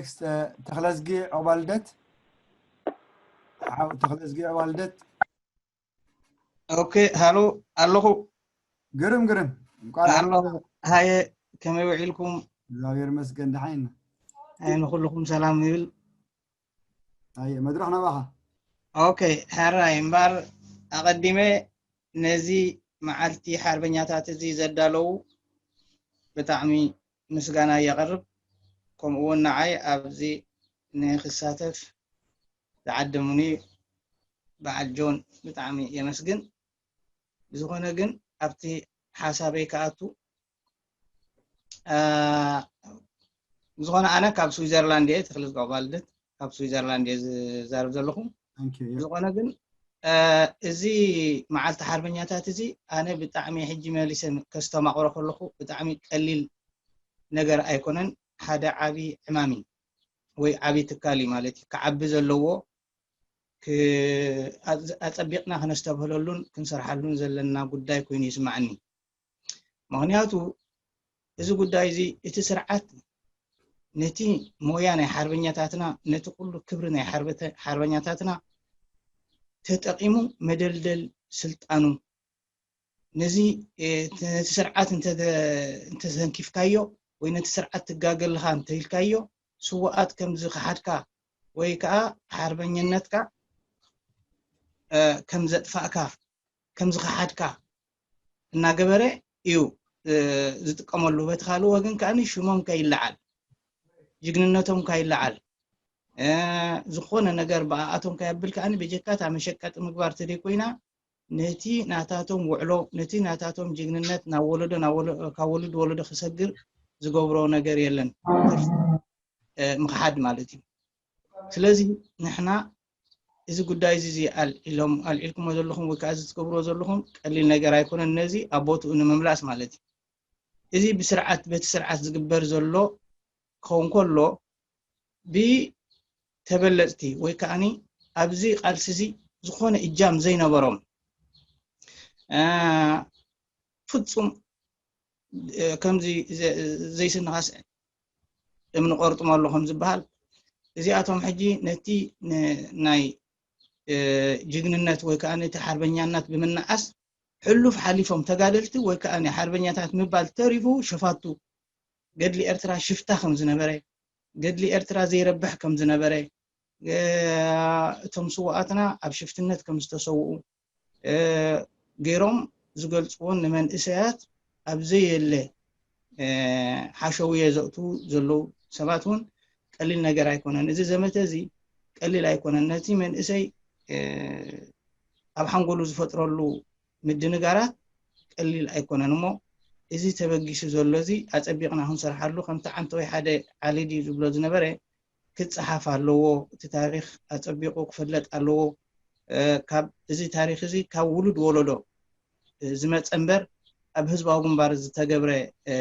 ኔክስት ተኽለዝጊ ዑቕባልደት። ሓው ተኽለዝጊ ዑቕባልደት። ኦኬ፣ ሃሎ ኣለኹ። ግርም ግርም፣ እንኳን ሃሎ፣ ሃየ፣ ከመይ ውዒልኩም? እግዚኣብሔር ይመስገን፣ ደሓን ኢና። ኣይ፣ ንኹልኹም ሰላም ይብል። ኣየ፣ መድረኽ ናባኻ። ኦኬ፣ ሕራይ እምበር ኣቐዲመ ነዚ መዓልቲ ሓርበኛታት እዚ ዘዳለዉ ብጣዕሚ ምስጋና የቕርብ። ከምኡ እውን ንዓይ ኣብዚ ንክሳተፍ ዝዓደሙኒ በዓል ጆን ብጣዕሚ የመስግን። ብዝኾነ ግን ኣብቲ ሓሳበይ ክኣቱ፣ አ፣ ብዝኾነ ኣነ ካብ ስዊዘርላንድ እየ፣ ተኽለ ዝቀባልደት ካብ ስዊዘርላንድ እየ ዝዛረብ ዘለኹ። Thank you። ብዝኾነ ግን አ፣ እዚ መዓልቲ ሓርበኛታት እዚ ኣነ ብጣዕሚ ሕጂ መሊሰ ከስተማቕሮ ከለኹ ብጣዕሚ ቀሊል ነገር ኣይኮነን። ሓደ ዓቢ ዕማም እዩ ወይ ዓቢ ትካል እዩ ማለት እዩ። ክዓቢ ዘለዎ፣ ክ-፣ ኣጽ-፣ ኣጸቢቕና ክነስተብህለሉን ክንሰርሓሉን ዘለና ጉዳይ ኮይኑ ይስማዓኒ። ምኽንያቱ እዚ ጉዳይ እዚ እቲ ስርዓት ነቲ ሞያ ናይ ሓርበኛታትና፣ ነቲ ኩሉ ክብሪ ናይ ሓርበተ-፣ ሓርበኛታትና ተጠቒሙ መደልደል ስልጣኑ ነዚ፣ እ፣ ነቲ ስርዓት እንተ-፣ እንተዘንኪፍካዮ ወይ ነቲ ስርዓት ትጋገ ኣለኻ እንተኢልካዮ፣ ስዉኣት ከም ዝኸሓድካ ወይ ከኣ ሓርበኝነትካ፣ እ፣ ከም ዘጥፋእካ፣ ከም ዝኸሓድካ እናገበረ እዩ፣ እ፣ ዝጥቀመሉ። በቲ ካልእ ወገን ከኣ ሽሞም ከይለዓል፣ ጅግንነቶም ከይለዓል፣ እ፣ ዝኾነ ነገር ብኣኣቶም ከየብል ከኣ በጀካ እታ መሸቀጢ ምግባር ተደይኮይና፣ ነቲ ናታቶም ውዕሎ፣ ነቲ ናታቶም ጅግንነት ናብ ወለዶ፣ ናብ ወለ-፣ ካብ ወለዶ ወለዶ ክሰግር ዝገብሮ ነገር የለን። እ፣ ምኽሓድ ማለት እዩ። ስለዚ ንሕና እዚ ጉዳይ እዚ፣ እዚ ኣልዒሎም፣ ኣልዒልኩሞ ዘለኹም ወይ ከዓ እዚ ትገብርዎ ዘለኹም ቀሊል ነገር ኣይኮነን። ነዚ ኣብ ቦትኡ ንምምላስ ማለት እዩ። እዚ ብስርዓት፣ በቲ ስርዓት ዝግበር ዘሎ ክኸውን ከሎ፣ ብተበለጽቲ ወይ ከዓኒ ኣብዚ ቃልሲ እዚ ዝኾነ እጃም ዘይነበሮም፣ እ፣ ፍጹም፣ እ፣ ከምዚ ዘ-፣ ዘይስንኻስ እምኒ ቆርጥሞ ኣሎ ከም ዝበሃል፣ እዚኣቶም ሕጂ ነቲ ን-፣ ናይ፣ እ፣ ጅግንነት ወይ ከዓ ነቲ ሓርበኛነት ብምንዓስ ሕሉፍ ሓሊፎም ተጋደልቲ ወይ ከዓ ናይ ሓርበኛታት ምባል ተሪፉ ሸፋቱ፣ ገድሊ ኤርትራ ሽፍታ ከም ዝነበረ፣ ገድሊ ኤርትራ ዘይረብሕ ከም ዝነበረ፣ እ፣ እቶም ስውኣትና ኣብ ሽፍትነት ከም ዝተሰውኡ፣ እ፣ ገይሮም ዝገልጽዎን ንመንእሰያት ኣብ ዘየለ፣ እ፣ ሓሸውየ ዘእትዉ ዘለዉ ሰባት እውን ቀሊል ነገር ኣይኮነን። እዚ ዘመተ እዚ ቀሊል ኣይኮነን። ነቲ መንእሰይ፣ እ፣ ኣብ ሓንጎሉ ዝፈጥረሉ ምድንጋራት ቀሊል ኣይኮነን። እሞ እዚ ተበጊሱ ዘሎ እዚ ኣጸቢቕና ክንሰርሓሉ፣ ከምቲ ዓንተወይ ሓደ ዓሊ ድዩ ዝብሎ ዝነበረ፣ ክጸሓፍ ኣለዎ፣ እቲ ታሪኽ ኣጸቢቑ ክፍለጥ ኣለዎ። እ፣ ካብ እዚ ታሪኽ እዚ ካብ ውሉድ ወለዶ፣ እ፣ ዝመጸ እምበር ኣብ ህዝባዊ ግንባር ዝተገብረ፣ እ፣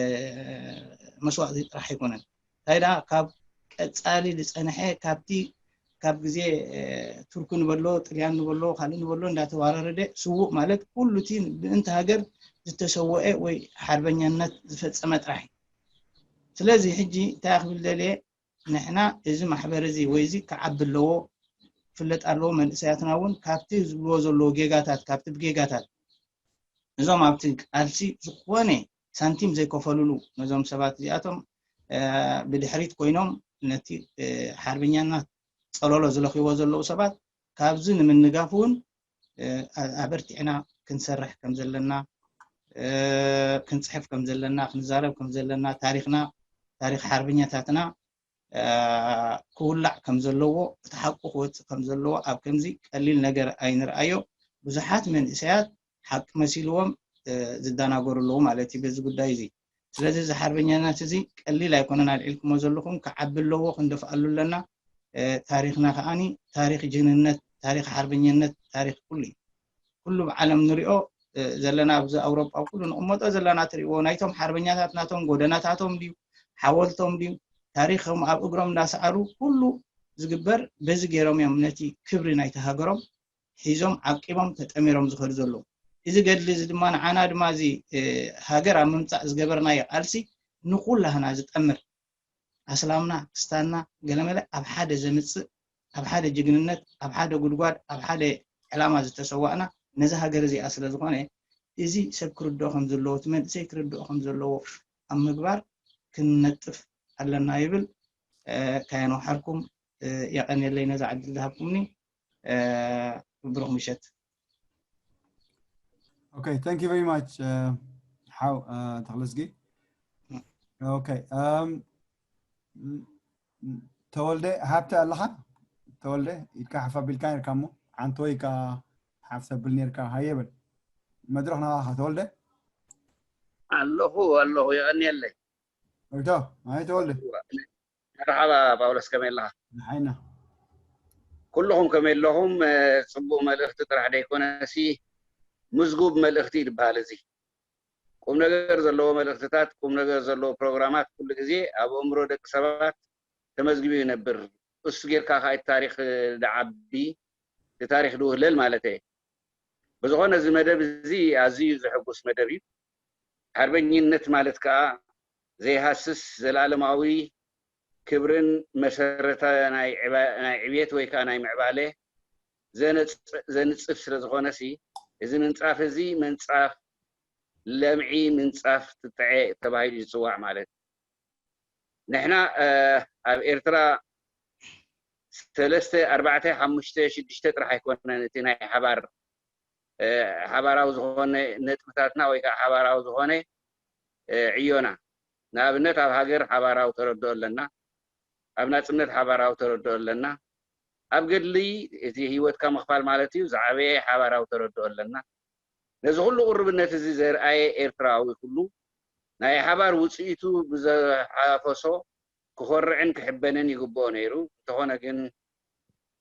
መስዋእቲ ጥራሕ ኣይኮነን። እንታይ ደኣ ካብ ቀጻሊ ዝጸንሐ፣ ካብቲ ካብ ግዜ፣ እ፣ ቱርኪ ንበሎ፣ ጥልያን ንበሎ፣ ካልእ ንበሎ እንዳተዋራረደ ስዉእ ማለት ኩሉ እቲ ምእንቲ ሃገር ዝተሰወአ ወይ ሓርበኛነት ዝፈጸመ ጥራሕ እዩ። ስለዚ ሕጂ እንታይ ክብል ደልየ፣ ንሕና እዚ ማሕበር እዚ ወይ እዚ ክዓቢ ኣለዎ፣ ክፍለጥ ኣለዎ፣ መንእሰያትና እውን ካብቲ ዝብልዎ ዘለዎ ጌጋታት፣ ካብቲ ብጌጋታት እዞም ኣብቲ ቃልሲ ዝኾነ ሳንቲም ዘይከፈሉሉ ነዞም ሰባት እዚኣቶም፣ እ፣ ብድሕሪት ኮይኖም ነቲ፣ እ፣ ሓርበኛና ጸለሎ ዝለኽይዎ ዘለዉ ሰባት ካብዚ ንምንጋፍ እውን፣ እ፣ ኣ-፣ ኣበርቲዕና ክንሰርሕ ከም ዘለና፣ እ፣ ክንጽሕፍ ከም ዘለና፣ ክንዛረብ ከም ዘለና፣ ታሪኽና፣ ታሪኽ ሓርበኛታትና፣ እ፣ ክውላዕ ከም ዘለዎ፣ እቲ ሓቁ ክወጽእ ከም ዘለዎ ኣብ ከምዚ ቀሊል ነገር ኣይንርኣዮ። ብዙሓት መንእሰያት ሓቂ መሲልዎም፣ እ፣ ዝደናገሩ ኣለዉ ማለት እዩ በዚ ጉዳይ እዚ። ስለዚ እዚ ሓርበኛነት እዚ ቀሊል ኣይኮነን ኣልዒልኩሞ ዘለኹም፣ ክዓቢ ኣለዎ፣ ክንደፍኣሉ ኣለና። እ፣ ታሪኽና ከኣኒ ታሪኽ ጅግንነት፣ ታሪኽ ሓርበኛነት፣ ታሪኽ ኩሉ እዩ። ኩሉ ብዓለም ንሪኦ፣ እ፣ ዘለና ኣብዚ ኣውሮጳ ኩሉ ንቕመጦ ዘለና ትሪእዎ ናይቶም ሓርበኛታት ናቶም ጎደናታቶም ድዩ፣ ሓወልቶም ድዩ፣ ታሪኽም ኣብ እግሮም እንዳሰኣሉ ኩሉ ዝግበር በዚ ገይሮም እዮም ነቲ ክብሪ ናይቲ ሃገሮም ሒዞም ዓቂቦም ተጠሚሮም ዝኸዱ ዘለዉ። እዚ ገድሊ እዚ ድማ ንዓና ድማ እዚ፣ እ፣ ሃገር ኣብ ምምጻእ ዝገበርናዮ ቃልሲ ንኩላህና ዝጠምር ኣስላምና፣ ክስታንና፣ ገለመለ ኣብ ሓደ ዘምጽእ፣ ኣብ ሓደ ጅግንነት፣ ኣብ ሓደ ጉድጓድ፣ ኣብ ሓደ ዕላማ ዝተሰዋእና ነዚ ሃገር እዚኣ ስለ ዝኾነ፣ እዚ ሰብ ክርድኦ ከም ዘለዎ፣ እቲ መንእሰይ ክርድኦ ከም ዘለዎ ኣብ ምግባር ክንነጥፍ ኣለና ይብል። እ፣ ካየንውሓርኩም፣ እ፣ የቐንየለይ ነዛ ዕድል ዝሃብኩምኒ። እ፣ ብሩኽ ምሸት። Okay, thank you very much. Uh, ሓው uh, ተኽለዝጊ። Okay, um, ተወልደ ሃብተ ኣለኻ? ተወልደ ኢድካ ሓፍ ኣቢልካ ነርካ እሞ ሓንቲ ወይ ከኣ ሓፍ ተብል ነርካ። ሃየ በል፣ መድረኽ ናባኻ ተወልደ። ኣለኹ ኣለኹ፣ የቐንየለይ። እቶ ኣይ ተወልደ። መርሓባ ጳውሎስ፣ ከመይ ኣለኻ? ንሓይና ኩልኹም ከመይ ኣለኹም? እ፣ ጽቡቕ መልእኽቲ ጥራሕ ደይኮነሲ፣ ምዝጉብ መልእኽቲ እዩ ዝበሃል። እዚ ቁም ነገር ዘለዎ መልእኽትታት፣ ቁም ነገር ዘለዎ ፕሮግራማት ኩሉ ግዜ ኣብ ኣእምሮ ደቂ ሰባት ተመዝጊቡ ይነብር። እሱ ጌርካ ከኣ እቲ ታሪኽ ድዓቢ፣ እቲ ታሪኽ ድውህለል ማለት እየ። ብዝኾነ እዚ መደብ እዚ ኣዝዩ ዘሐጉስ መደብ እዩ። ሓርበኝነት ማለት ከኣ ዘይሃስስ ዘለኣለማዊ ክብርን መሰረተ ናይ ዕባ-፣ ናይ ዕብየት ወይ ከኣ ናይ ምዕባለ ዘነጽ-፣ ዘንጽፍ ስለ ዝኾነሲ፣ እዚ ምንጻፍ እዚ ምንጻፍ ለምዒ ምንጻፍ ትጥዐ ተባሂሉ እዩ ዝጽዋዕ ማለት እዩ። ንሕና፣ እ፣ ኣብ ኤርትራ ሰለስተ፣ ኣርባዕተ፣ ሓሙሽተ፣ ሽዱሽተ ጥራሕ ኣይኮነን እቲ ናይ ሓባር፣ እ፣ ሓባራዊ ዝኾነ ነጥብታትና ወይ ከዓ ሓባራዊ ዝኾነ፣ እ፣ ዕዮና። ንኣብነት ኣብ ሃገር ሓባራዊ ተረድኦ ኣለና፣ ኣብ ናጽነት ሓባራዊ ተረድኦ ኣለና፣ ኣብ ገድሊ እቲ ህይወትካ ምኽፋል ማለት እዩ ዝዓበየ ሓባራዊ ተረድኦ ኣለና። ነዚ ኩሉ ቅሩብነት እዚ ዘርኣየ ኤርትራዊ ኩሉ ናይ ሓባር ውጽኢቱ ብዝሓፈሶ ክኾርዕን ክሕበንን ይግብኦ ነይሩ። እንተኾነ ግን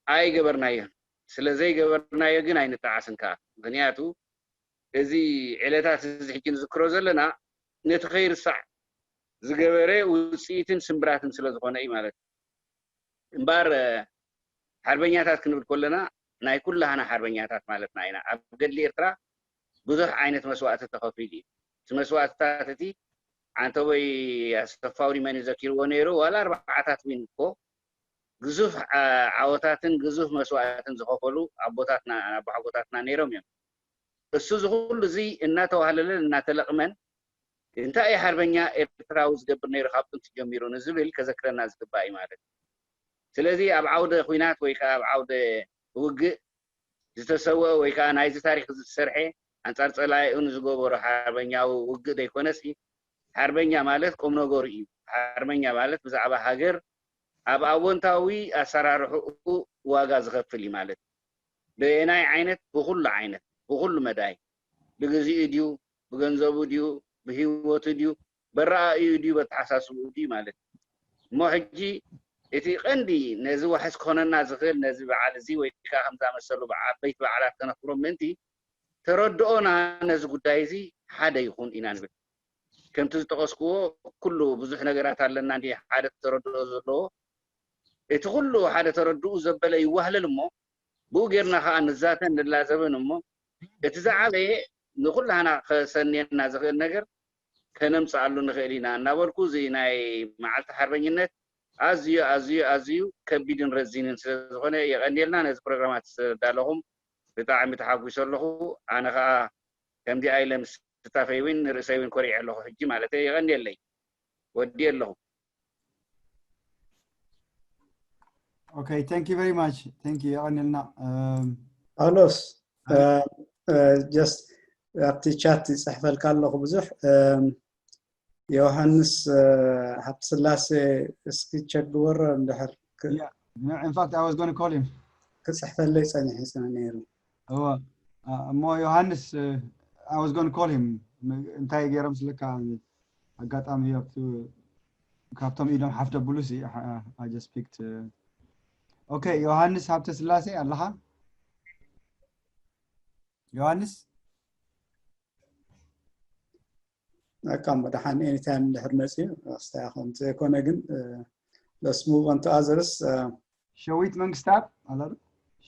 ኣይገበርናዮን። ስለ ዘይገበርናዮ ግን ኣይንጠዓስን ከኣ። ምኽንያቱ እዚ ዕለታት እዚ ሕጂ ንዝክሮ ዘለና ነቲ ከይርሳዕ ዝገበረ ውጽኢትን ስምብራትን ስለ ዝኾነ እዩ ማለት እዩ። እምበኣር፣ እ፣ ሓርበኛታት ክንብል ከለና ናይ ኩላህና ሓርበኛታት ማለትና ኢና። ኣብ ገድሊ ኤርትራ ብዙሕ ዓይነት መስዋእቲ ተኸፊሉ እዩ። እቲ መስዋእትታት እቲ ዓንተቦይ ኣሰፋ ውዲ መን እዩ ዘኪርዎ ነይሩ? ዋላ ኣርባዓታት ዊን እኮ ግዙፍ፣ ዓ-፣ ዓወታትን ግዙፍ መስዋእትን ዝኸፈሉ ኣቦታትና፣ ኣቦሓጎታትና ነይሮም እዮም። እሱ እዚ ኩሉ እዚ እናተዋህለለን እናተለቕመን እንታይ እዩ ሓርበኛ ኤርትራዊ ዝገብር ነይሩ ካብ ጥንቲ ጀሚሩ ንዝብል ከዘክረና ዝግባእ እዩ ማለት እዩ። ስለዚ ኣብ ዓውደ ኲናት ወይ ከዓ ኣብ ዓውደ ውግእ ዝተሰወአ ወይ ከዓ ናይዚ ታሪክ እዚ ዝሰርሐ ኣንጻር ጸላኢኡ ንዝገበሮ ሓርበኛዊ ውግእ ዘይኮነሲ፣ ሓርበኛ ማለት ቁም ነገሩ እዩ። ሓርበኛ ማለት ብዛዕባ ሃገር ኣብ ኣወንታዊ ኣሰራርሕኡ ዋጋ ዝኸፍል እዩ ማለት እዩ። በየናይ ዓይነት? ብኹሉ ዓይነት፣ ብኹሉ መዳይ፣ ብግዚኡ ድዩ፣ ብገንዘቡ ድዩ፣ ብህይወቱ ድዩ፣ በረኣእዩ ድዩ፣ በተሓሳስብኡ ድዩ ማለት እዩ። እሞ ሕጂ እቲ ቀንዲ ነዚ ዋሕስ ክኾነና ዝኽእል ነዚ በዓል እዚ ወይ ከዓ ከም ዝኣመሰሉ በዓ-፣ ዓበይቲ በዓላት ከነኽብሮም ምእንቲ ተረድኦና ነዚ ጉዳይ እዚ ሓደ ይኹን ኢና ንብል። ከምቲ ዝጠቐስክዎ ኩሉ ብዙሕ ነገራት ኣለና እንዲ ሓደ ተረድኦ ዘለዎ። እቲ ኩሉ ሓደ ተረድኡ ዘበለ ይዋህለል እሞ ብኡ ጌርና ከዓ ንዛተን ንላዘብን እሞ እቲ ዝዓበየ ንኩላህና ከሰንየና ዝኽእል ነገር ከነምፅኣሉ ንኽእል ኢና እናበልኩ እዚ ናይ መዓልቲ ሓርበኝነት ኣዝዩ ኣዝዩ ኣዝዩ ከቢድን ረዚንን ስለ ዝኾነ የቐንየልና ነዚ ፕሮግራማት ስለ ዘዳለኹም ብጣዕሚ ተሓጒሰ ኣለኹ። ኣነ ከዓ ከምዚ ኣይለ ምስ ስታፈይ እውን ንርእሰይ እውን ኮሪዐ ኣለኹ ሕጂ ማለት የቐንየለይ። ወዲየ ኣለኹ። Okay, thank you very much. Thank you. የቐንየልና። Um, ጳውሎስ፣ just ኣብቲ ቻት ይፅሕፈልካ ኣለኹ ብዙሕ። Um, ዮሃንስ፣ uh, ሃብተስላሴ እስኪ ቸክ ግበሮ እንድሕር ክ-፣ yeah, no, in fact, I was going to call him. ክፅሕፈለይ ፀኒሑ ስነ ነይሩ። እወ፣ አ-፣ እሞ ዮሃንስ፣ uh, I was going to call him. ም-፣ እንታይ ገይሮም ስለካ ኣጋጣሚ ኣብቲ ካብቶም ኢዶም ሓፍ ደብሉ ሲ፣ I, I just picked, uh, okay, ዮሃንስ ሃብተስላሴ ኣለኻ? ዮሃንስ? በቃ እሞ ደሓን ኤኒታይም እንድሕር መፅዩ ኣስተያኸም ዘይኮነ ግን፣ uh, let's move on to others. Uh, ሸዊት መንግስታብ ኣላ ዶ?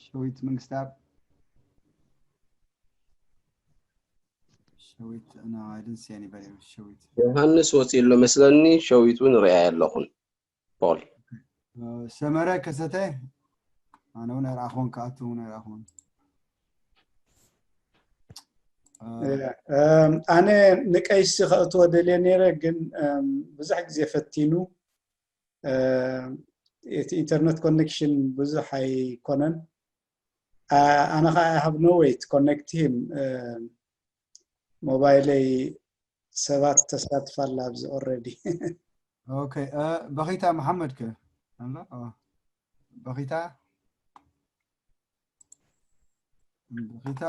ሸዊት መንግስታብ። ሸዊት፣ no, I didn't see anybody with ሸዊት። ዮሃንስ ወፂኡ ኣሎ መስለኒ፣ ሸዊት እውን ሪኣየ ኣለኹን። ፖል። ሰመረ ከሰተ ኣነ እውን ኣይረኣኹን፣ ክኣቱ እውን ኣይረኣኹን። ኣነ ንቀይሲ ከእትዎ ደልየ ነይረ፣ ግን ብዙሕ ግዜ ፈቲኑ እቲ ኢንተርነት ኮኔክሽን ብዙሕ ኣይኮነን። ኣነ ከዓ I have no way to connect him። ሞባይለይ ሰባት ተሳትፍ ኣላ ኣብዚ already። ኦኬ፣ በኺታ መሓመድ ከ ኣሎ? በኺታ በኺታ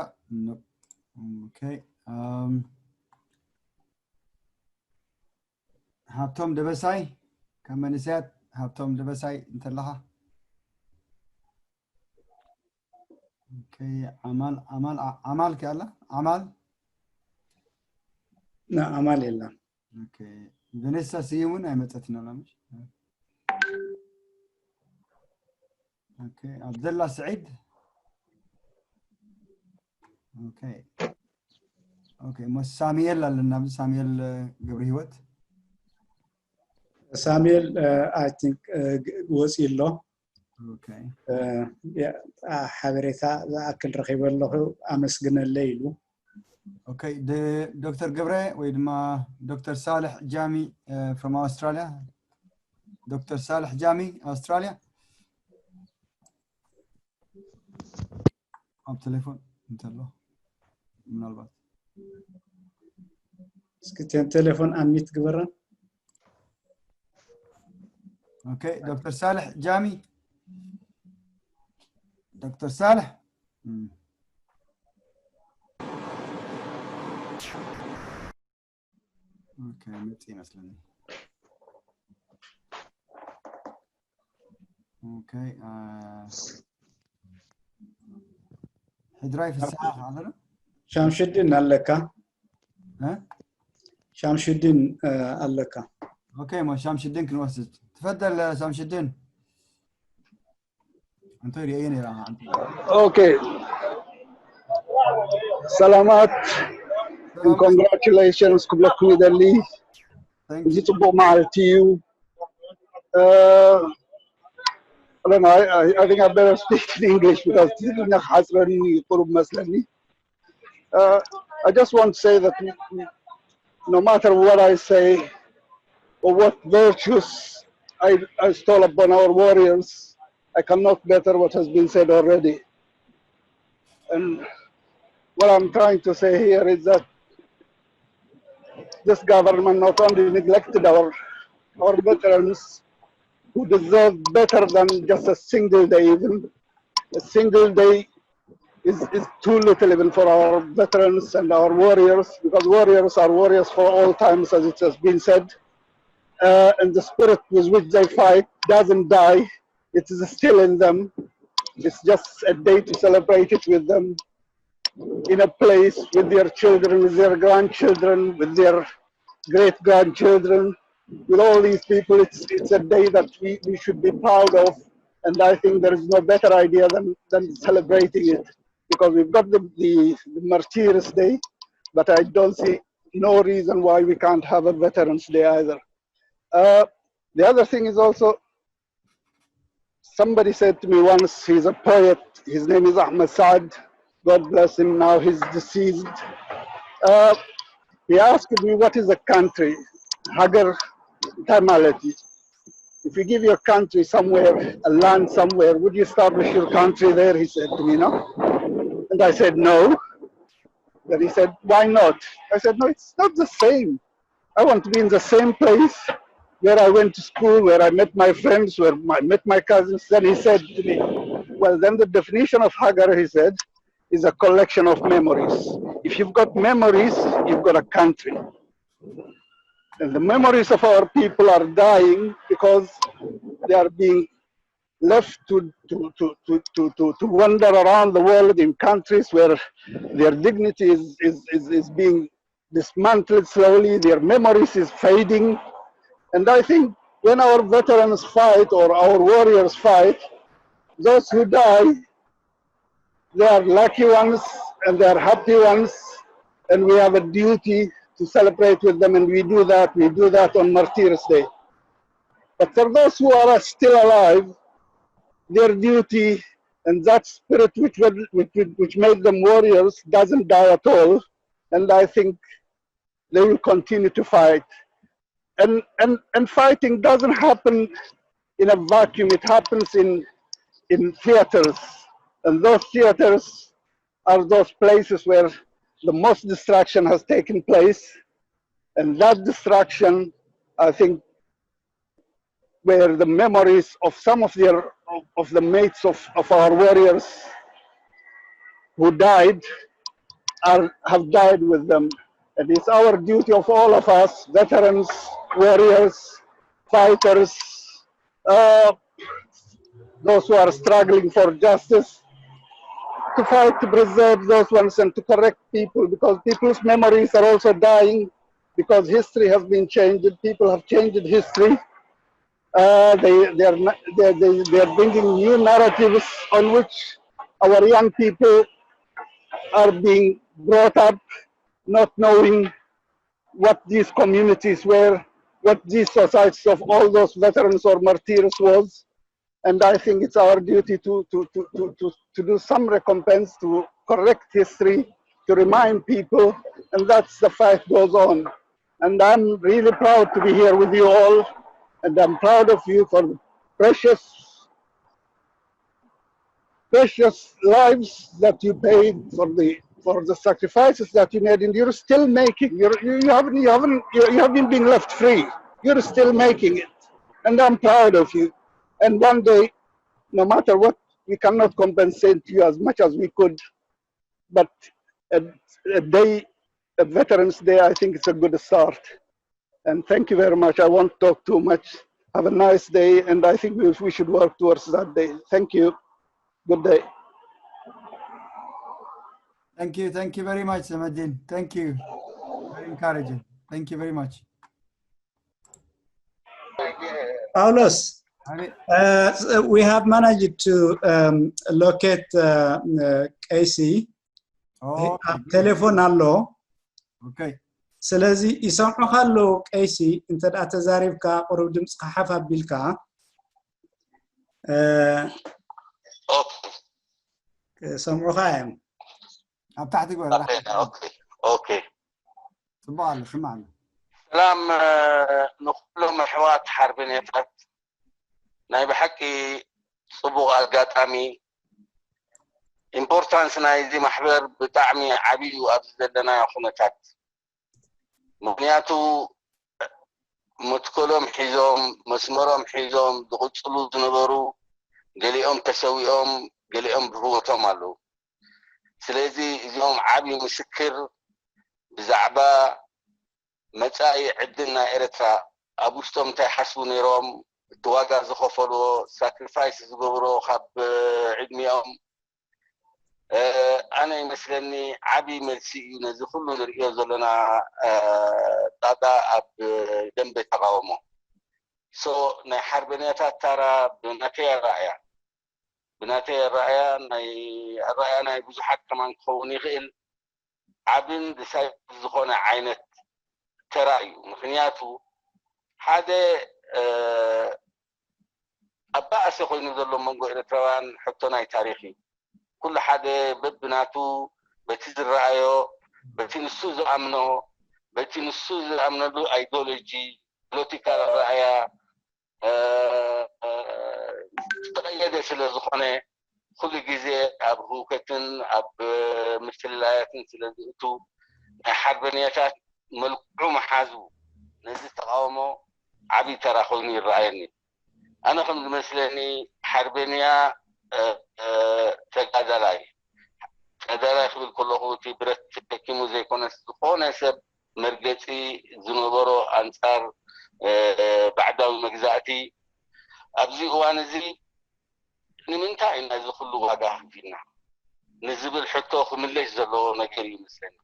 ኦኬ። ሃብቶም ደበሳይ፣ ካብ መንእሰያት ሃብቶም ደበሳይ እንተለኻ። ኦኬ፣ ኣማል ኣማል ኣማል ከ ኣላ? ኣማል ና ኣማል የላን። ኦኬ፣ ቨኔሳ ስዩም እውን ኣይመጸትን ኣላ ምሽ? ኦኬ፣ ኣብደላ ስዒድ። ኦኬ ኦኬ፣ እሞ ሳሙኤል ኣለና፣ ሳሙኤል ገብረ ህይወት። ሳሙኤል I think ወፂ ኣሎ። ኦኬ፣ ሓበሬታ ዝኣክል ረኺበ ኣለኹ ኣመስግነለይ ኢሉ። ኦኬ፣ ዶክተር ገብረ ወይ ድማ ዶክተር ሳልሕ ጃሚ from Australia። ዶክተር ሳልሕ ጃሚ ኣውስትራልያ ኣብ ቴሌፎን እንተሎ ምናልባት እስኪ ቴሌፎን ኣንሚት ግበራ። ኦኬ፣ ዶክተር ሳልሕ ጃሚ፣ ዶክተር ሳልሕ። ኦኬ፣ መጽ ይመስለኒ። ኦኬ፣ ሕድራይ ፍስሓ ኣሎ ዶ? ሻምሽድን ኣለካ? ሻምሽድን ኣለካ? ኦኬ፣ ሞ ሻምሽድን ክንወስድ። ትፈደል ሻምሽድን። Okay. ሰላማት፣ congratulations ክብለኩም ይደሊ። እዚ ጽቡቕ መዓልቲ እዩ። I think I better speak in English because ትግርኛ ክሓጽረኒ ቁሩብ መስለኒ። I just want to say that no matter what I say or what virtues I, I stole upon our warriors, I cannot better what has been said already. And what I'm trying to say here is that this government not only neglected our, our veterans who deserve better than just a single day even. A single day is, is too little even for our veterans and our warriors, because warriors are warriors for all times, as it has been said. Uh, and the spirit with which they fight doesn't die. It is still in them. It's just a day to celebrate it with them in a place with their children, with their grandchildren, with their great grandchildren, with all these people. It's, it's a day that we, we should be proud of. And I think there is no better idea than, than celebrating it, because we've got the, the, the Martyrs' Day, but I don't see no reason why we can't have a Veterans Day either. Uh, the other thing is also, somebody said to me once, he's a poet, his name is Ahmed Saad, God bless him, now he's deceased. Uh, he asked me, what is a country? ሃገር እንታይ ማለት እዩ? If you give your country somewhere, a land somewhere, would you establish your country there? He said to me, no. And I said, no. Then he said, why not? I said, no, it's not the same. I want to be in the same place where I went to school, where I met my friends, where I met my cousins. Then he said to me, well, then the definition of Hagar, he said, is a collection of memories. If you've got memories, you've got a country. And the memories of our people are dying because they are being left to, to, to, to, to, to, to wander around the world in countries where their dignity is, is, is, is being dismantled slowly, their memories is fading. And I think when our veterans fight or our warriors fight, those who die, they are lucky ones and they are happy ones, and we have a duty to celebrate with them, and we do that. We do that on Martyrs' Day. But for those who are still alive, their duty and that spirit which, were, which, which made them warriors doesn't die at all. And I think they will continue to fight. And, and, and fighting doesn't happen in a vacuum. It happens in, in theaters. And those theaters are those places where the most destruction has taken place. And that destruction, I think, where the memories of some of their of the mates of, of our warriors who died are have died with them. And it's our duty of all of us, veterans, warriors, fighters, uh, those who are struggling for justice, to fight to preserve those ones and to correct people, because people's memories are also dying, because history has been changed. People have changed history. Uh, they, they, are, they, they, they are bringing new narratives on which our young people are being brought up, not knowing what these communities were, what these societies of all those veterans or martyrs was. And I think it's our duty to, to, to, to, to, to do some recompense, to correct history, to remind people, and that's the fight goes on. And I'm really proud to be here with you all, and I'm proud of you for the precious, precious lives that you paid, for the for the sacrifices that you made, and you're still making. You're, you you haven't you haven't you, you haven't been left free. You're still making it, and I'm proud of you. And one day, no matter what, we cannot compensate you as much as we could, but a, a day, a Veterans Day, I think it's a good start. And thank you very much. I won't talk too much. Have a nice day, and I think we, we should work towards that day. Thank you. Good day. Thank you. Thank you very much, Samadin. Thank you. Very encouraging. Thank you very much. Paulos, uh, we have managed to um, locate uh, uh, ቀይሲ ኣብ ቴሌፎን ኣሎ። ስለዚ ይሰምዑኻ ኣለዉ። ቀይሲ እንተ ደኣ ተዛሪብካ ቁሩብ ድምፅኻ ሓፍ ኣቢልካ ይሰምዑኻ እዮም። ኣብ ታሕቲ ግበር። ፅቡቅ ኣሎ፣ ስማዕ ኣሎ። ሰላም ንኩሎም ኣሕዋት ሓርበኛታት። ናይ ብሓቂ ፅቡቕ ኣጋጣሚ። ኢምፖርታንስ ናይዚ ማሕበር ብጣዕሚ ዓብዪ እዩ ኣብዚ ዘለናዮ ኩነታት። ምኽንያቱ መትከሎም ሒዞም፣ መስመሮም ሒዞም ዝቕፅሉ ዝነበሩ፣ ገሊኦም ተሰዊኦም፣ ገሊኦም ብህይወቶም ኣለዉ። ስለዚ እዚኦም ዓብዪ ምስክር ብዛዕባ መጻኢ ዕድል ናይ ኤርትራ፣ ኣብ ውሽጦም እንታይ ይሓስቡ ነይሮም፣ እቲ ዋጋ ዝኸፈልዎ፣ ሳክሪፋይስ ዝገብርዎ ካብ ዕድሚኦም፣ ኣነ ይመስለኒ ዓቢ መልሲ እዩ ነዚ ኩሉ ንርእዮ ዘለና ጣጣ ኣብ ደንበ ተቓውሞ። ሶ ናይ ሓርበኛታት ታራ ብናተይ ኣረኣእያ፣ ብናተይ ኣረኣእያ፣ ናይ ኣረኣእያ ናይ ብዙሓት ከማን ክኸውን ይኽእል፣ ዓብን ዲሳይሲቭ ዝኾነ ዓይነት ተራ እዩ። ምኽንያቱ ሓደ ኣብ ባእሲ ኮይኑ ዘሎ መንጎ ኤርትራውያን ሕቶ ናይ ታሪኽ እዩ። ኩሉ ሓደ በብናቱ በቲ ዝረኣዮ፣ በቲ ንሱ ዝኣምኖ፣ በቲ ንሱ ዝኣምነሉ ኣይዲዮሎጂ፣ ፖለቲካል ኣረኣእያ፣ ዝተቐየደ ስለ ዝኾነ ኩሉ ግዜ ኣብ ህውከትን ኣብ ምፍልላያትን ስለ ዝእቱ ናይ ሓርበኛታት መልክዑ ምሓዙ ነዚ ተቓውሞ ዓብዪ ተራ ኮይኑ ይረኣየኒ። ኣነ ከም ዝመስለኒ ሓርበኛ ተጋዳላይ፣ ተጋዳላይ ክብል ከለኹ እቲ ብረት ተሸኪሙ ዘይኮነስ ዝኾነ ሰብ መርገፂ ዝነበሮ ኣንፃር ባዕዳዊ መግዛእቲ ኣብዚ እዋን እዚ ንምንታይ ኢና እዚ ኩሉ ዋጋ ከፊልና ንዝብል ሕቶ ክምለስ ዘለዎ ነገር እዩ መስለኒ።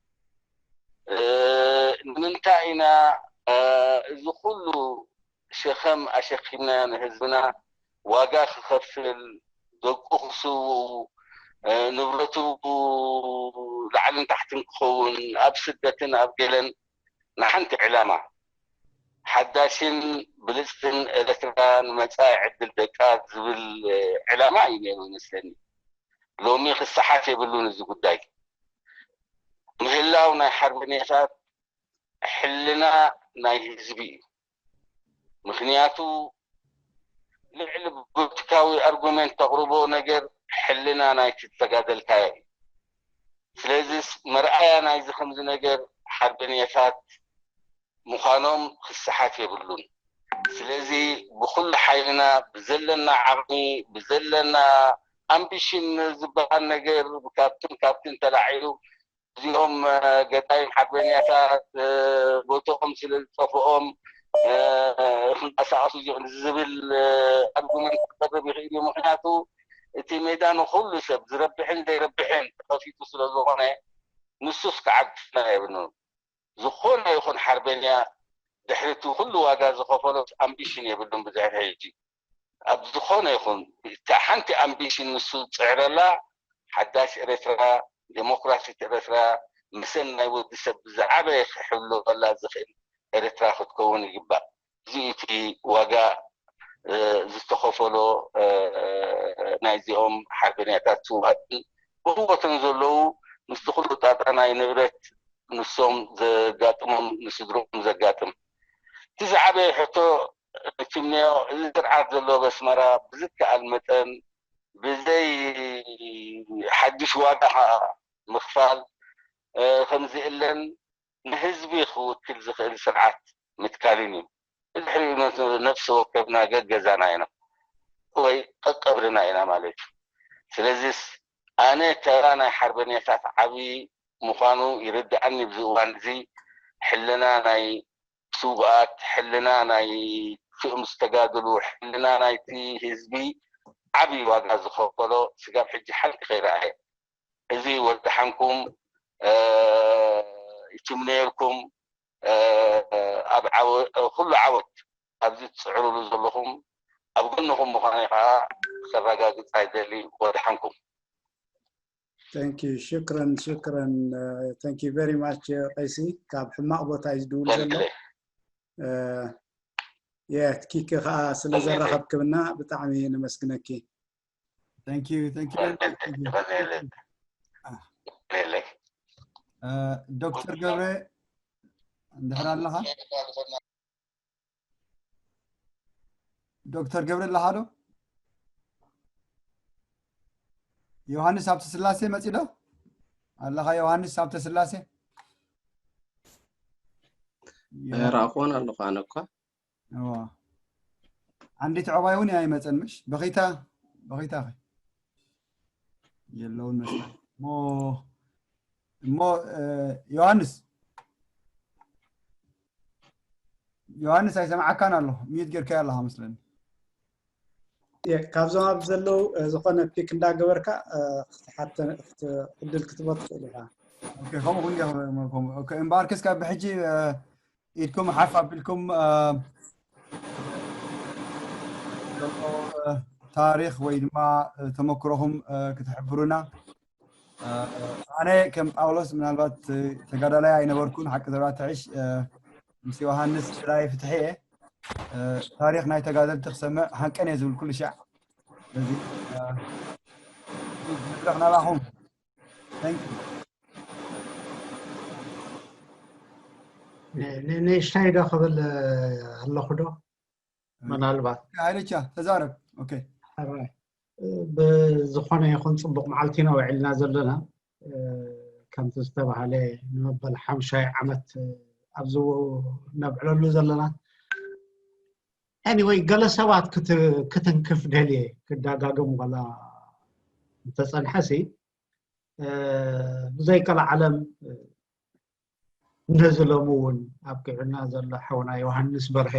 ንምንታይ ኢና እዚ ኩሉ ሸኸም ኣሸኪምናዮ ንህዝብና ዋጋ ክኸፍል፣ ደቁ ክስውኡ፣ ንብረቱ ላዕልን ታሕትን ክኸውን፣ ኣብ ስደትን ኣብ ገለን ንሓንቲ ዕላማ ሓዳሽን ብልፅትን ኤርትራ ንመፃኢ ዕድል ደቃ ዝብል ዕላማ እዩ ነይሩ ይመስለኒ። ሎሚ ክሰሓት የብሉን እዚ ጉዳይ። ምህላው ናይ ሓርበኛታት ሕልና ናይ ህዝቢ እዩ። ምክንያቱ ልዕሊ ፖለቲካዊ ኣርጉመንት ተቕርቦ ነገር ሕልና ናይቲ ዝተጋደልካዮ እዩ። ስለዚስ መርኣያ ናይዚ ከምዚ ነገር ሓርበኛታት ምዃኖም ክሰሓት የብሉን። ስለዚ ብኩሉ ሓይልና ብዘለና ዓቕሚ ብዘለና ኣምቢሽን ዝበሃል ነገር ካብትን ካብትን ተላዒሉ እዚኦም ገዳይም ሓርበኛታት ቦትኦም ስለ ዝጠፍኦም ክንቀሳቀሱ እዚኦም ዝብል ኣርጉመንት ክቀርብ ይኽእል እዩ። ምክንያቱ እቲ ሜዳ ንኩሉ ሰብ ዝረብሕን ዘይረብሕን ተኸፊቱ ስለ ዝኾነ ንሱስ ክዓግትና የብሉን። ዝኾነ ይኹን ሓርበኛ ድሕሪ እቲ ኩሉ ዋጋ ዝኸፈሎ ኣምቢሽን የብሉን። ብድሕሪ ሕጂ ኣብ ዝኾነ ይኹን እታ ሓንቲ ኣምቢሽን ንሱ ዝፅዕረላ ሓዳሽ ኤርትራ፣ ዴሞክራሲት ኤርትራ፣ መሰል ናይ ወዲ ሰብ ብዝዓበየ ክሕልወላ ዝኽእል ኤርትራ ክትከውን ይግባእ። እዚ እቲ ዋጋ ዝተኸፈሎ ናይዚኦም ሓርበኛታት ስውኣትን ብህይወትን ዘለዉ ምስቲ ኩሉ ጣጣ ናይ ንብረት ንሶም ዘጋጥሞም ንስድሮም ዘጋጥም እቲ ዝዓበየ ሕቶ እትምነዮ እዚ ስርዓት ዘሎ በስመራ ብዝከኣል መጠን ብዘይ ሓድሽ ዋጋ ከዓ ምኽፋል ከምዝእለን ንህዝቢ ክውክል ዝኽእል ስርዓት ምትካልን እዩ። ብድሕሪኡ ነፍሲ ወከፍና ገገዛና ኢና ወይ ቀቀብርና ኢና ማለት እዩ። ስለዚስ ኣነ ተራ ናይ ሓርበኛታት ዓብዪ ምዃኑ ይርድኣኒ። ብዚ እዋን እዚ ሕልና ናይ ስውኣት፣ ሕልና ናይ ክእም ዝተጋደሉ፣ ሕልና ናይቲ ህዝቢ ዓብዪ ዋጋ ዝኸፈሎ ስጋብ ሕጂ ሓንቲ ከይረኣየ እዚ ወድሓንኩም ይትምነየልኩም። ኣብ ኩሉ ዓወት ኣብዚ ትፅዕሩሉ ዘለኹም ኣብ ጎንኹም ምዃነይ ከዓ ከረጋግፅ ኣይደሊ። ወድሓንኩም። Thank you. ሽክረን ሽክረን። Thank you very much ቀይሲ። ካብ ሕማቕ ቦታ እዩ ዝድውል ዘሎ። የትኪኪ ከዓ ስለ ዘራኸብክብና ብጣዕሚ ነመስግነኪ። Thank you. Thank you. ዶክተር ገብረ እንድሕር ኣለኻ? ዶክተር ገብረ ኣለኻ ዶ? ዮሃንስ ሃብተስላሴ መፂ ዶ ኣለኻ? ዮሃንስ ሃብተስላሴ ኣይረኣኹዎን ኣለኹ ኣነ እኳ። እዋ ዓንዲት ዕባይ እውን ኣይመፀን ምሽ? በኺታ በኺታ ኸ የለውን መስል እሞ እሞ ዮሃንስ ዮሃንስ ኣይሰምዓካን ኣሎ ሚዩት ጌርካዮ ኣለኻ መስለኒ። የ- ካብዞም ኣብ ዘለዉ እ፣ ዝኾነ ፒክ እንዳገበርካ እ፣ ክትሓተ ክት- ዕድል ክትቦ ትኽእል ኢኻ። ኦኬ፣ ከምኡ እውን ዲያ ክብለኩም። ኦኬ፣ እምበኣር ክስካብ ብሕጂ እ፣ ኢድኩም ሓፍ ኣቢልኩም እ፣ ታሪኽ ወይ ድማ እ፣ ተመክሮኹም እ፣ ክትሕብሩና እ፣ ኣነ ከም ጳውሎስ ምናልባት እ፣ ተጋዳላይ ኣይነበርኩን ሓቂ ዘረባ ትሕሽ እ፣ ምስ ዮሃንስ ሽራይ ፍትሒ እየ እ፣ ታሪኽ ናይ ተጋደልቲ ክሰምዕ ሃንቀን እየ ዝብል ኩሉ ሻዕ ስለዚ እ፣ መድረኽ ናባኹም። Thank you። ን- ን- ንእሽተይ ዶ ክብል ኣለኹ ዶ? ምናልባት ሃይለቻ ተዛረብ። ኦኬ ሕራይ። ብዝኾነ ይኹን ፅቡቕ መዓልቲ ኢና ውዒልና ዘለና። ከምቲ ዝተባሃለ ንመበል ሓምሻይ ዓመት ኣብዚ ነብዕለሉ ዘለና። Anyway፣ ገለ ሰባት ክት- ክትንክፍ ደልየ ክደጋገም ዋላ እንተፀንሐሲ ብዘይቀልዓለም ነዚ ሎሚ እውን ኣብቂዑና ዘሎ ሓውና ዮሃንስ በርሀ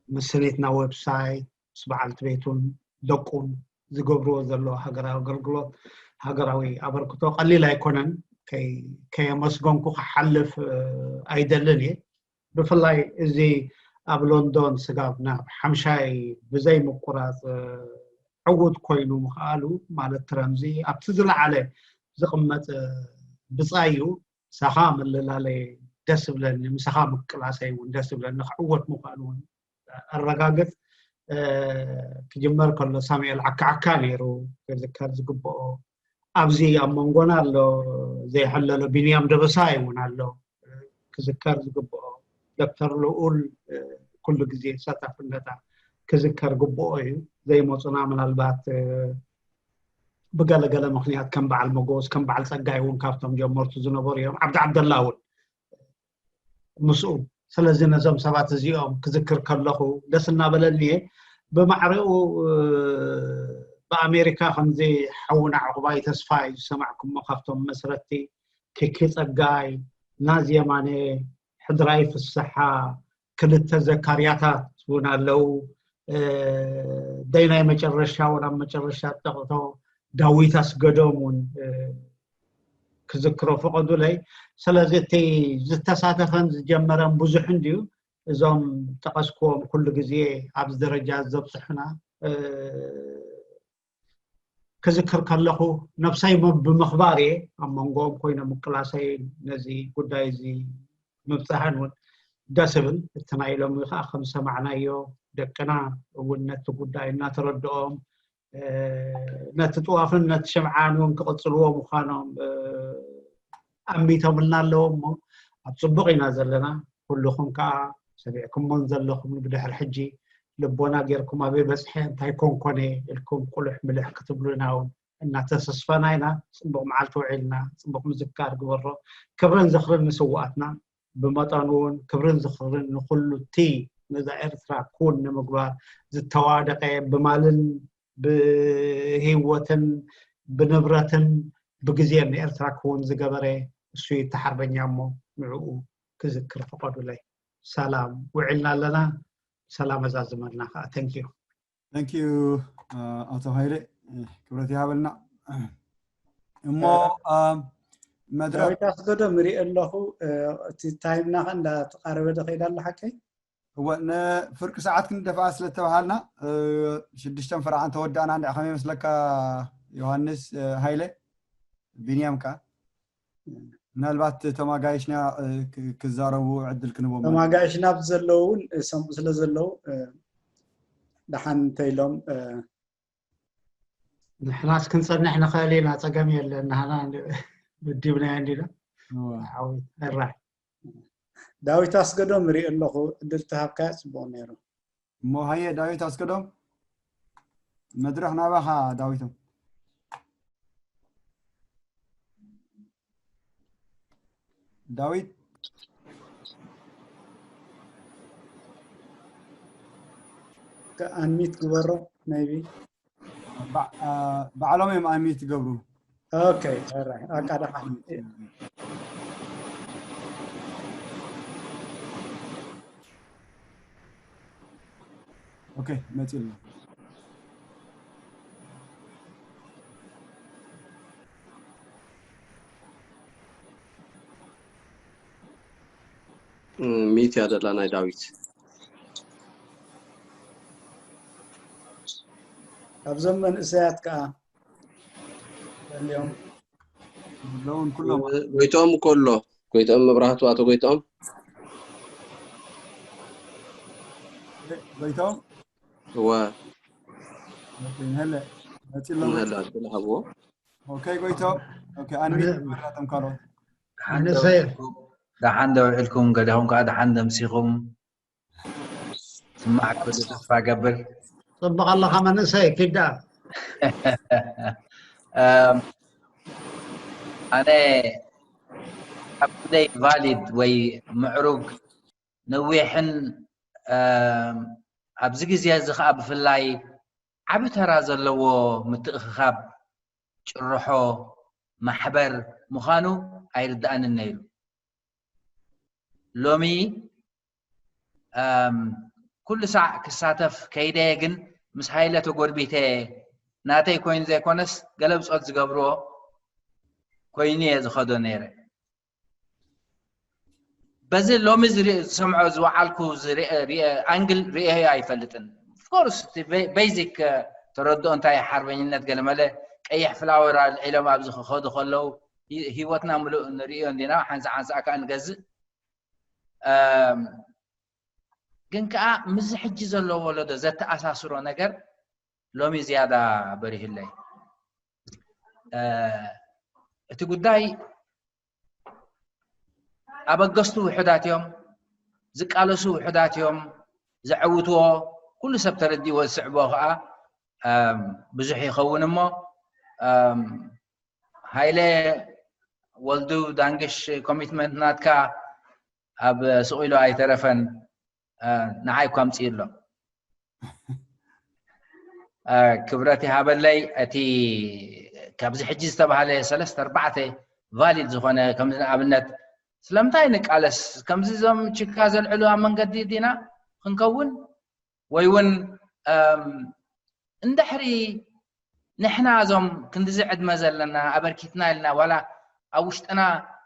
ምስ ስኒትና ዌብሳይት ምስ በዓልቲ ቤቱን ደቁን ዝገብርዎ ዘሎ ሃገራዊ ኣገልግሎት ሃገራዊ ኣበርክቶ ቀሊል ኣይኮነን። ከይ- ከየመስገንኩ ክሓልፍ ኣይደልን እየ። ብፍላይ እዚ ኣብ ሎንዶን ስጋብ ናብ ሓምሻይ ብዘይ ምቁራፅ ዕዉት ኮይኑ ምኽኣሉ ማለት ትረምዚ ኣብቲ ዝለዓለ ዝቕመጥ ብፃይ እዩ። ሳኻ መለላለየ ደስ ዝብለኒ፣ ምሳኻ ምቅላሰይ እውን ደስ ዝብለኒ፣ ክዕወት ምዃኑ እውን ኣረጋግጽ። ክጅመር ከሎ ሳሙኤል ዓካዓካ ነይሩ፣ ክዝከር ዝግብኦ። ኣብዚ ኣብ መንጎና ኣሎ ዘይሕለሎ ቢንያም ደበሳይ እውን ኣሎ፣ ክዝከር ዝግብኦ። ዶክተር ልኡል ኩሉ ግዜ ተሳታፍነታ ክዝከር ግብኦ እዩ። ዘይመፁና ምናልባት ብገለገለ ምክንያት ከም በዓል መጎስ ከም በዓል ፀጋይ እውን ካብቶም ጀመርቱ ዝነበሩ እዮም። ዓብዲ ዓብደላ እውን ምስኡ። ስለዚ ነዞም ሰባት እዚኦም ክዝክር ከለኹ ደስ እናበለኒ እየ። ብማዕረኡ ብኣሜሪካ ከምዚ ሓውና ዕቑባይ ተስፋይ ዝሰማዕኩሞ ካብቶም መስረቲ፣ ኪኪ ጸጋይ፣ ናዚ የማነ፣ ሕድራይ ፍስሓ፣ ክልተ ዘካርያታት እውን ኣለዉ። ደይ ናይ መጨረሻ እውን ኣብ መጨረሻ ጠቕቶ ዳዊት ኣስገዶም እውን ክዝክሮ ፍቐዱለይ። ስለዚ እቲ ዝተሳተፈን ዝጀመረን ብዙሕ እንድዩ። እዞም ጠቐስክዎም ኩሉ ግዜ ኣብዚ ደረጃ ዘብፅሑና ክዝክር ከለኹ ነብሰይ ብምኽባር እየ ኣብ መንጎኦም ኮይነ ምቅላሰይ ነዚ ጉዳይ እዚ ምብፅሐን እውን ደስ እብል። እቲ ናይ ሎሚ ከዓ ከም ዝሰማዕናዮ ደቅና እውን ነቲ ጉዳይ እናተረድኦም ነቲ ጥዋፍን ነቲ ሽምዓን እውን ክቕፅልዎ ምዃኖም ኣሚቶምልና ኣለዎ እሞ ኣብ ፅቡቕ ኢና ዘለና። ኩልኹም ከዓ ሰሚዕኩሞን ዘለኹም ብድሕሪ ሕጂ ልቦና ጌርኩም ኣበይ በፅሐ እንታይ ኮንኮነ ኢልኩም ቁልሕ ምልሕ ክትብሉና እውን እናተሰስፈና ኢና። ፅቡቕ መዓልቲ ውዒልና፣ ፅቡቕ ምዝካር ግበሮ። ክብርን ዝኽርን ንስውኣትና፣ ብመጠኑ እውን ክብርን ዝኽርን ንኹሉ እቲ ነዛ ኤርትራ ኩን ንምግባር ዝተዋደቐ ብማልን ብህይወትን ብንብረትን ብግዜን ንኤርትራ ክውን ዝገበረ እሱ እዩ እቲ ሓርበኛ እሞ ንዕኡ ክዝክር ፍቐዱለይ። ሰላም ውዒልና ኣለና፣ ሰላም ኣዛዝመልና ከዓ። Thank you። Thank you ኣቶ ሃይለ፣ ክብረት ይሃበልና። እሞ መድረክ ዳዊት ኣስገዶም ይርኢ ኣለኹ። እቲ ታይምና ከ እንዳተቃረበ ዶ ከይዳ ኣሎ ሓቀይ? እወ፣ ንፍርቂ ሰዓት ክንደፍኣ ስለ እተባሃልና ሽዱሽተን ፈረቓ እንተወዳእና እንድኣ ከመይ ይመስለካ ዮሃንስ ሃይለ? ቢንያም ከኣ ምናልባት እቶም ኣጋይሽና ክዛረቡ ዕድል ክንቦም። እቶም ኣጋይሽና ኣብዚ ዘለዉ እውን ሰምዑ ስለ ዘለዉ ደሓን እንተኢሎም ንሕናስ ክንጸንሕ ንኽእል ኢና፣ ጸገም የለን። ንሕና ምዲብናዮ እንዲና። እዋ። ሓዊ፣ ሕራይ። ዳዊት ኣስገዶም እርኢ ኣለኹ፣ ዕድል ተሃብካዮ ጽቡቕ ነይሩ። እሞ ሃየ ዳዊት ኣስገዶም፣ መድረኽ ናባኻ ዳዊቶም። ዳዊት። ከ-፣ ኣንሚት ግበሮ፣ maybe። ባ-፣ አ፣ ባዕሎም እዮም ኣንሚት ይገብሩ። ኦኬ፣ ሕራይ፣ ኣቃዳሓ። ኦኬ፣ መጺኡ ኣሎ። ሚት እያ ዘላ ናይ ዳዊት። ካብዞም መንእሰያት ከኣ ገሊኦም ኣለውን ኩሎም። ጎይትኦም እኮ ኣሎ። ጎይትኦም መብራህቱ፣ ኣቶ ጎይትኦም። ጎይትኦም? እወ። ኦኬ፣ ንሀለ። መጺ ኣሎ ምህላ ጎይትኦም? ዝብል ሃብዎ። ኦኬ፣ ጎይትኦም። ኦኬ፣ ኣንሚት መብራህቶም ካልኦት። ኣነሰየ። ደሓን ዶ ውዒልኩም? ገሊኹም ከኣ ደሓን ደምሲኹም? ስማዕ ክብል ተስፋ ገብር። ጽቡቕ ኣለኻ መንእሰይ ኪዳ። ኣነ ኣብ ክንደይ ቫሊድ ወይ ምዕሩግ ነዊሕን ኣብዚ ግዜ እዚ ከኣ ብፍላይ ዓቢ ተራ ዘለዎ ምትእኽኻብ ጭርሖ ማሕበር ምዃኑ ኣይርድኣንን ነይሩ። ሎሚ ኩሉ ሳዕ ክሳተፍ ከይደ ግን ምስ ሃይለ ተጎርቢተ ናተይ ኮይኑ ዘይኮነስ ገለ ብጾት ዝገብርዎ ኮይኑ እየ ዝኸዶ ነይረ። በዚ ሎሚ ዝሰምዖ ዝወዓልኩ ኣንግል ርእየ ኣይፈልጥን። ኦፍኮርስ ቤዚክ ተረድኦ እንታይ ሓርበኝነት ገለመለ ቀይሕ ፍላወር ኣልዒሎም ኣብዚ ክኸዱ ከለዉ ህይወትና ምሉእ ንርእዮ እንዲና ሓንሳ ሓንሳ ከኣ ንገዝእ እም፣ ግን ከዓ ምስዚ ሕጂ ዘሎ ወለዶ ዘተኣሳስሮ ነገር ሎሚ ዝያዳ በሪሁለይ። እ፣ እቲ ጉዳይ ኣበገስቱ ውሑዳት እዮም፣ ዝቃለሱ ውሑዳት እዮም፣ ዘዕውትዎ ኩሉ ሰብ ተረዲዎ ዝስዕቦ ከዓ እም፣ ብዙሕ ይኸውን እሞ፣ እም፣ ሃይለ ወልዱ ዳንግሽ፣ ኮሚትመንት ናትካ ኣብ ስቕ ኢሉ ኣይተረፈን። እ፣ ንዓይ እኳ ኣምፅኡ ኣሎ። እ፣ ክብረት ይሃበለይ። እቲ ካብዚ ሕጂ ዝተባህለ ሰለስተ ኣርባዕተ ቫሊድ ዝኾነ፣ ከምዚ ንኣብነት ስለምንታይ ንቃለስ፣ ከምዚ እዞም ችካ ዘልዕሉ ኣብ መንገዲ ዲና ክንከውን፣ ወይ እውን እም፣ እንድሕሪ ንሕና እዞም ክንድዚ ዕድመ ዘለና ኣበርኪትና ኢልና ዋላ ኣብ ውሽጥና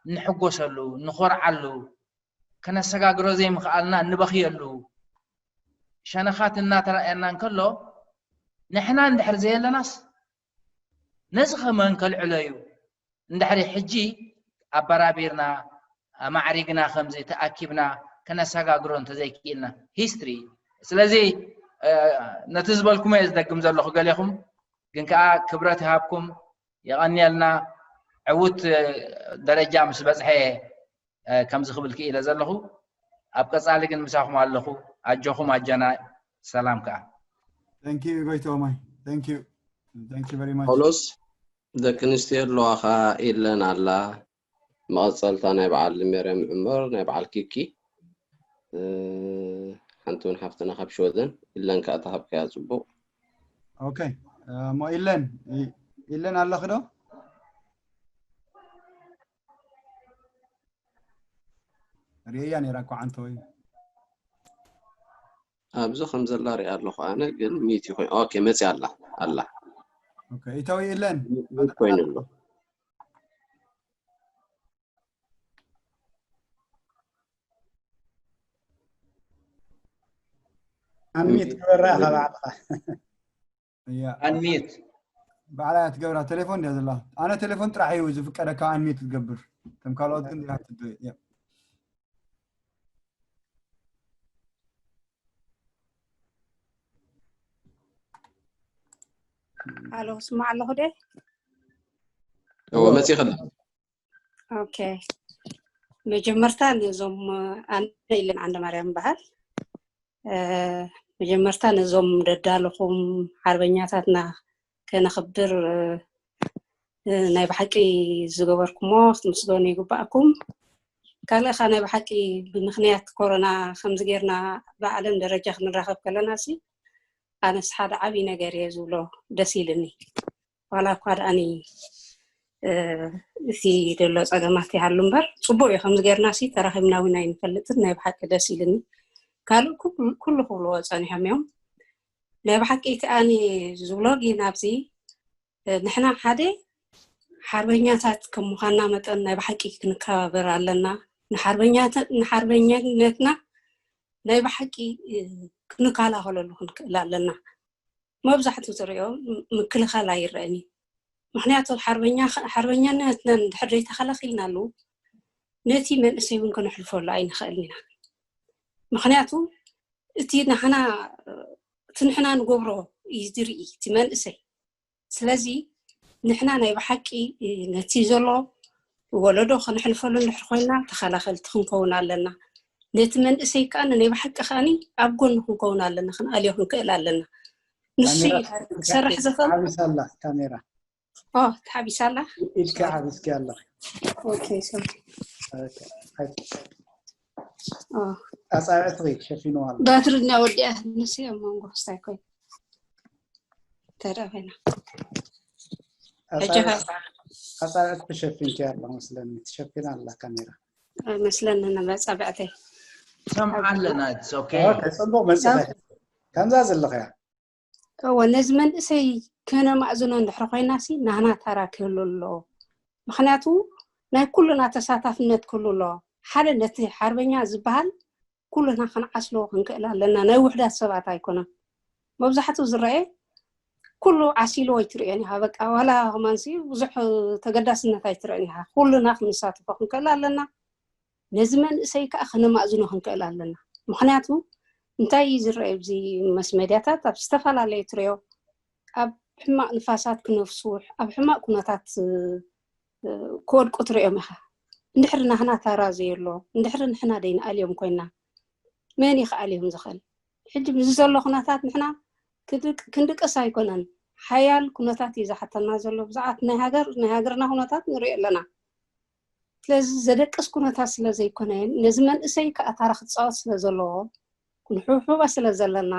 እንሕጎሰሉ፣ እንኾርዓሉ፣ ከነሰጋግሮ ዘይምኽኣልና እንበኽየሉ ሸነኻት እናተራእየና እንከሎ፣ ንሕና እንድሕር ዘየለናስ ነዚ ከመን ከልዕሎ እዩ? እንድሕሪ ሕጂ ኣበራቢርና፣ ኣማዕሪግና፣ ከምዚ ተኣኪብና ከነሰጋግሮ እንተዘይክኢልና፣ ሂስትሪ። ስለዚ እ፣ ነቲ ዝበልኩም እየ ዝደግም ዘለኹ። ገሌኹም ግን ከዓ ክብረት ይሃብኩም፣ የቐንየልና። ዕዉት እ፣ ደረጃ ምስ በፅሐ እየ እ፣ ከምዚ ክብል ክኢለ ዘለኹ። ኣብ ቀፃሊ ግን ምሳኹም ኣለኹ። ኣጆኹም ኣጆና። ሰላም ከዓ። Thank you ጎይቶማይ። Thank you. Thank you very much. ጳውሎስ፣ ደቂ ኣንስትዮ ኣለዋ ከዓ ኢለን ኣላ። መቐፀልታ ናይ በዓል ሜርያም ዑመር፣ ናይ በዓል ኪኪ። እ፣ ሓንቲ እውን ሓፍትና ካብ ሽወደን ኢለን ከዓ ተሃብካያ። ፅቡቕ። ኦኬ፣ እሞ ኢለን፣ ኢ-፣ ኢለን ኣለኺ ዶ? ርእያ ነይራ እኮ ዓንተወይ። ኣብዚ ከም ዘላ ሪኣ ኣለኹ ኣነ፣ ግን ሚት ይኮይኑ። ኦኬ፣ መፂኣ ኣላ፣ ኣላ። ኦኬ፣ ኢተዊ ኢለን። ሚት ኮይኑ ኣሎ። ኣንሚት ግበራ ኢኻ ባዕልኻ። እያ፣ ኣንሚት። ባዕላ እያ ትገብራ። ቴሌፎን ድያ ዘላ? ኣነ ቴሌፎን ጥራሕ እዩ ዝፍቀደካ ኣንሚት ክትገብር። ከም ካልኦት ግን you have to do it. Yeah. ኣሎ፣ ስማዕ ኣለኹ ደ? እወ፣ መፂእኺ ኣለኺ። ኦኬ። መጀመርታ ነዞም፣ ኣነ ኢለን ዓንደ ማርያም በሃል። እ፣ መጀመርታ ነዞም ደዳለኹም ሓርበኛታትና ከነኽብር፣ እ፣ እ፣ ናይ ብሓቂ ዝገበርኩሞ ክትምስገኑ ይግባኣኩም። ካልእ ኸዓ ናይ ብሓቂ ብምኽንያት ኮሮና ከምዚ ጌርና ብዓለም ደረጃ ክንራኸብ ከለና ሲ ኣነስ ሓደ ዓብዪ ነገር እየ ዝብሎ፣ ደስ ኢልኒ። ዋላ እኳ ደኣኒ እ፣ እቲ ዘሎ ፀገማት ይሃሉ እምበር ፅቡቅ እዩ። ከምዚ ጌርና ሲ ተራኺብና እውን ኣይንፈልጥን። ናይ ብሓቂ ደስ ኢልኒ። ካልእ ኩሉ ኩሉ ክብልዎ ፀኒሖም እዮም። ናይ ብሓቂ እቲ ኣነ ዝብሎ ግን ኣብዚ እ፣ ንሕና ሓደ ሓርበኛታት ከም ምዃንና መጠን ናይ ብሓቂ ክንከባበር ኣለና። ንሓርበኛተ- ንሓርበኛነትና ናይ ብሓቂ እ፣ ክንከላኸለሉ ክንክእል ኣለና። መብዛሕትኡ ትሪኦ ም- ምክልኻል ኣይረአን እዩ። ምክንያቱ ሓርበኛ ሓርበኛነትና እንድሕር ዘይተኸላኺልናሉ ነቲ መንእሰይ እውን ከነሕልፈሉ ኣይንኽእልን ኢና። ምክንያቱ እቲ ንሕና እቲ ንሕና ንገብሮ እዩ ዝርኢ እቲ መንእሰይ። ስለዚ ንሕና ናይ ብሓቂ ነቲ ዘሎ ወለዶ ከነሕልፈሉ እንድሕር ኮይና ተኸላኸልቲ ክንከውን ኣለና። ነቲ መንእሰይ ከዓ ናይ ብሓቂ ከዓኒ ኣብ ጎኑ ክንከውን ኣለና፣ ክንኣልዮ ክንክእል ኣለና። ንሱ እዩ ክሰርሕ ዝኽእል። ተሓቢሳ ኣላ ካሜራ። ኦ፣ ተሓቢሳ ኣላ። ኢድካ ሓቢስኪ ኣለኺ። ኦኬ፣ ሶሪ። ኦኬ፣ ሓይ- ኦ፣ ኣጻብዕትኺ ሸፊንዋ ኣሎ። ባትሪ እና ወዲኣ፣ ንሱ ኣብ መንጎ ክስታይ ኮይኑ ተደኣ ኮይና። ሕጂ ኣጻብዕ- ኸ ኣጻብዕትኺ ሸፊንኪ ኣሎ መስለኒ። ትሸፊን ኣላ ካሜራ። መስለኒ ንመጻብዕተይ። ሰምዓ ኣለና። It's okay። ኦኬ፣ ጽቡቕ መጽኺ። ከምዛ ዘለኽያ። እወ፣ ነዚ መንእሰይ ከነማእዝኖ እንድሕር ኮይና ሲ ናህና ታራ ክህሉ ኣለዎ። ምክንያቱ ናይ ኩሉና ተሳታፍነት ክህሉ ኣለዎ። ሓደ ነቲ ሓርበኛ ዝበሃል ኩሉና ክንዓስሎ ክንክእል ኣለና። ናይ ውሕዳት ሰባት ኣይኮነን። መብዛሕትኡ ዝረአ ኩሉ ዓሲልዎ ኣይትርእዮን ኢኻ። በቃ ዋላ ከማንሲ ብዙሕ ተገዳስነት ኣይትርእዮን ኢኻ። ኩሉና ክንሳተፎ ክንክእል ኣለና። ነዚ መንእሰይ ከዓ ከነማእዝኖ ክንክእል ኣለና። ምክንያቱ እንታይ እዩ ዝረአ ኣብዚ መስ ሜድያታት ኣብ ዝተፈላለዩ ትሪኦ ኣብ ሕማቕ ንፋሳት ክነፍሱ፣ ኣብ ሕማቕ ኩነታት ክወድቁ ትሪኦም ኢኻ። እንድሕሪ ናህና ታራ ዘየሎ፣ እንድሕሪ ንሕና ደይንኣልዮም ኮይና፣ መን ይኽኣልዮም ዝኽእል? ሕጂ ምስ ዘሎ ኩነታት ንሕና ክንድቅስ ኣይኮነን። ሓያል ኩነታት እዩ ዝሓተና ዘሎ። ብዛዕት ናይ ሃገር ናይ ሃገርና ኩነታት ንሪኦ ኣለና። ስለዚ ዘደቅስ ኩነታት ስለ ዘይኮነ፣ ነዚ መንእሰይ ከዓ ታራ ክፃወት ስለ ዘለዎ፣ ክንሕብሕቦ ስለ ዘለና፣